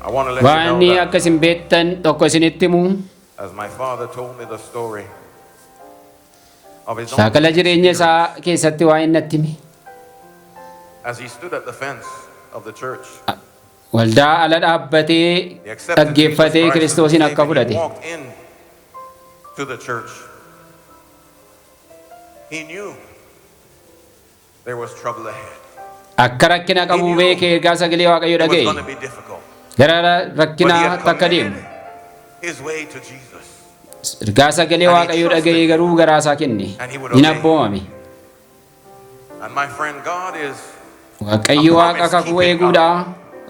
I want to let you Waan know that akka isin beektan tokko isinitti himu. as my father told me the story of his own Shaakala jireenya isaa keessatti waa inni natti hime. as he stood at the fence of the church, Waldaa ala dhaabbatee he accepted Jesus dhaggeeffatee Christ as his Kiristoosiin akka Savior. He fudhate. walked in to the church. He knew there was trouble ahead. Akka rakkina qabu beekee ergaa sagalee Waaqayyoo It was dhaga'e. going to be difficult. Gara But he rakkinaa had takka deemu. committed his way to Jesus. Ergaa sagalee Waaqayyoo dhaga'ee garuu garaa isaa kenne. Hin abboomame. And my friend, God is Waaqayyo Waaqa kakuu eeguudha.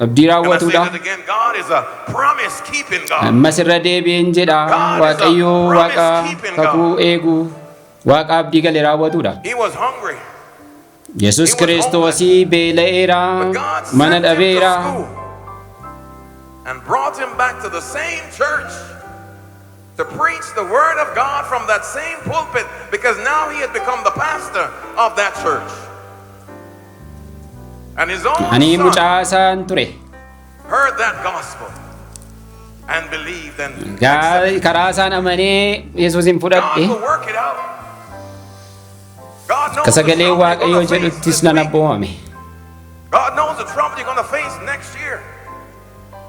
Abdii Can I say raawwatuudha. that again? God is a promise keeping God. Ammas irra deebi'een jedha. Waaqayyo Waaqa kakuu eegu, Waaqa abdii gale raawwatuudha. He was hungry, Yesus Kiristoosii beela'eera, but God mana sent him to dhabeera. school and brought him back to the same church to preach the word of God from that same pulpit because now he had become the pastor of that church. And his own Ani son mucaa isaan ture. heard that gospel and believed and accepted. Karaa isaan amanee Yesuusin God fudhadhe. will work it out. God knows Akka the sagalee trouble you're Waaqayyoo gonna face jedhuttis this nan week. abboomame. God knows the trouble you're going to face next year.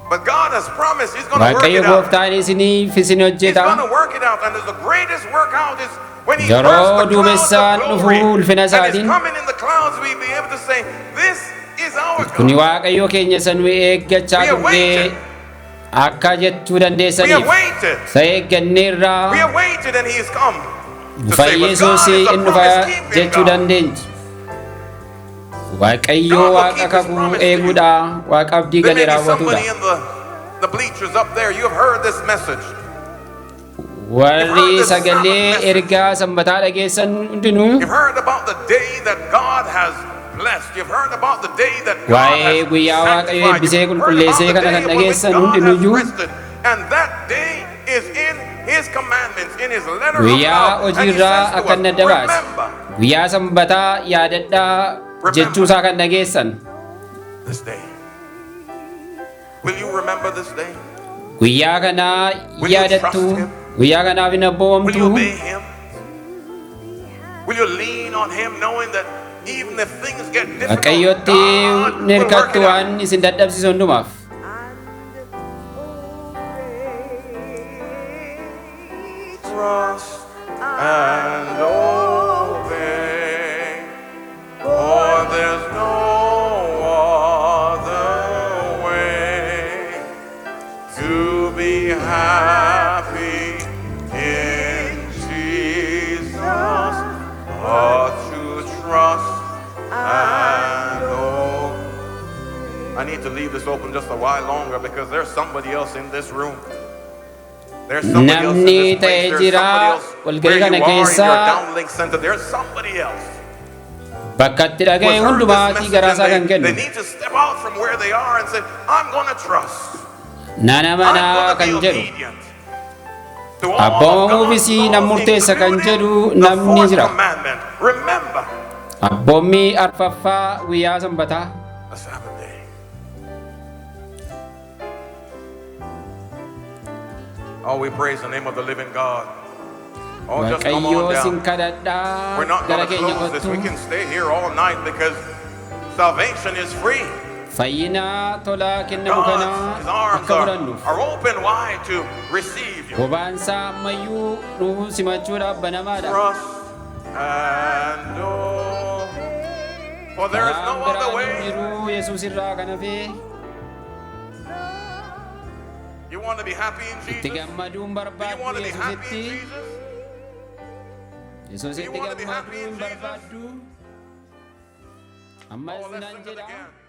But God has promised He's going to work Waaqayyo it out. gooftaan isiniif isin He's hojjeta. going to work it out. And the greatest workout is when He Yeroo bursts the clouds duumessaan of dhufu glory. ulfina And is isaatiin. coming in the clouds, we'll be able to say, this is our Kuni God. Waaqayyo keenya isa nu eeggachaa We have turre waited. akka jechuu We have dandeessaniif. waited. Isa eegganneerraa We have waited and He has come to dhufa save us. Yesuus God is a in dhufa promise-keeping jechuu God. dandeenya. Waaqayyo God will Waaqa keep His kakuu promise to you. eeguudha, Waaqa abdii There gale may be raawwatuudha. somebody in the bleachers up there. You have heard this message. Warri sagalee ergaa sanbataa dhageessan hundinuu You've heard about the day that God has blessed. You've heard about the day that God waa'ee has guyyaa Waaqayyo sanctified. eebbisee You've heard about qulqulleessee the kana day kan upon which dhageessan God has hundinuyyuu rested. And that day is in His commandments, in His letter of guyyaa love. And He hojiirraa says to akka us, inni adda baase remember guyyaa sanbataa yaadadhaa jechuusaa kan dhageessan this day. Will you remember this day? Guyyaa kanaa Will you yaadattu, trust him? guyyaa kanaaf hin Will you abboomamtu. obey Him? Will you lean on Him knowing that even if things get difficult, Waaqayyotti God ni will work hirkattu it out? waan isin dadhabsiisu hundumaaf. And obey. Trust and obey, for there's no other way to be happy in Jesus but to trust and obey. I need to leave this open just a while longer because there's somebody else in this room. There's somebody else in Namni this place. ta'e There's jira somebody else walgahii where you kana are in your keessa downlink center. There's somebody else bakka itti who dhaga'e has heard this hundumaatii message garaa isaa kan and they kennu need to step out from where they are and say, I'm going to trust. Nan I'm amanaa going to kan be jedhu obedient to all of abboomamuufis God's nan laws, murteessa kan including jedhu the namni fourth jira. commandment. Remember Abboommii arfaffaa guyyaa sanbataa. the Sabbath day. Oh, we praise the name of the living God. Oh, just come on Waaqayyoo sin down. kadhadhaa We're not gara going to keenya close this. We kottu. can stay here all night because salvation is free. Fayyina tolaa kennamu God's kana His arms akka fudhannuuf. are open wide to receive you. Bobaansaa ammayyuu nu simachuudhaaf banamaadha. Trust and obey. For there is Karaan no other biraan hin way. jiru Yesuus irraa kan hafe. You want to be happy in Itti Jesus? gammaduu hin Do you barbaaddu want to be happy in Yesuusitti? Jesus? Yesuusitti Do you want to be happy gammaduu in hin Jesus? barbaaddu? Ammas Oh, let's nan sing it jedha. again.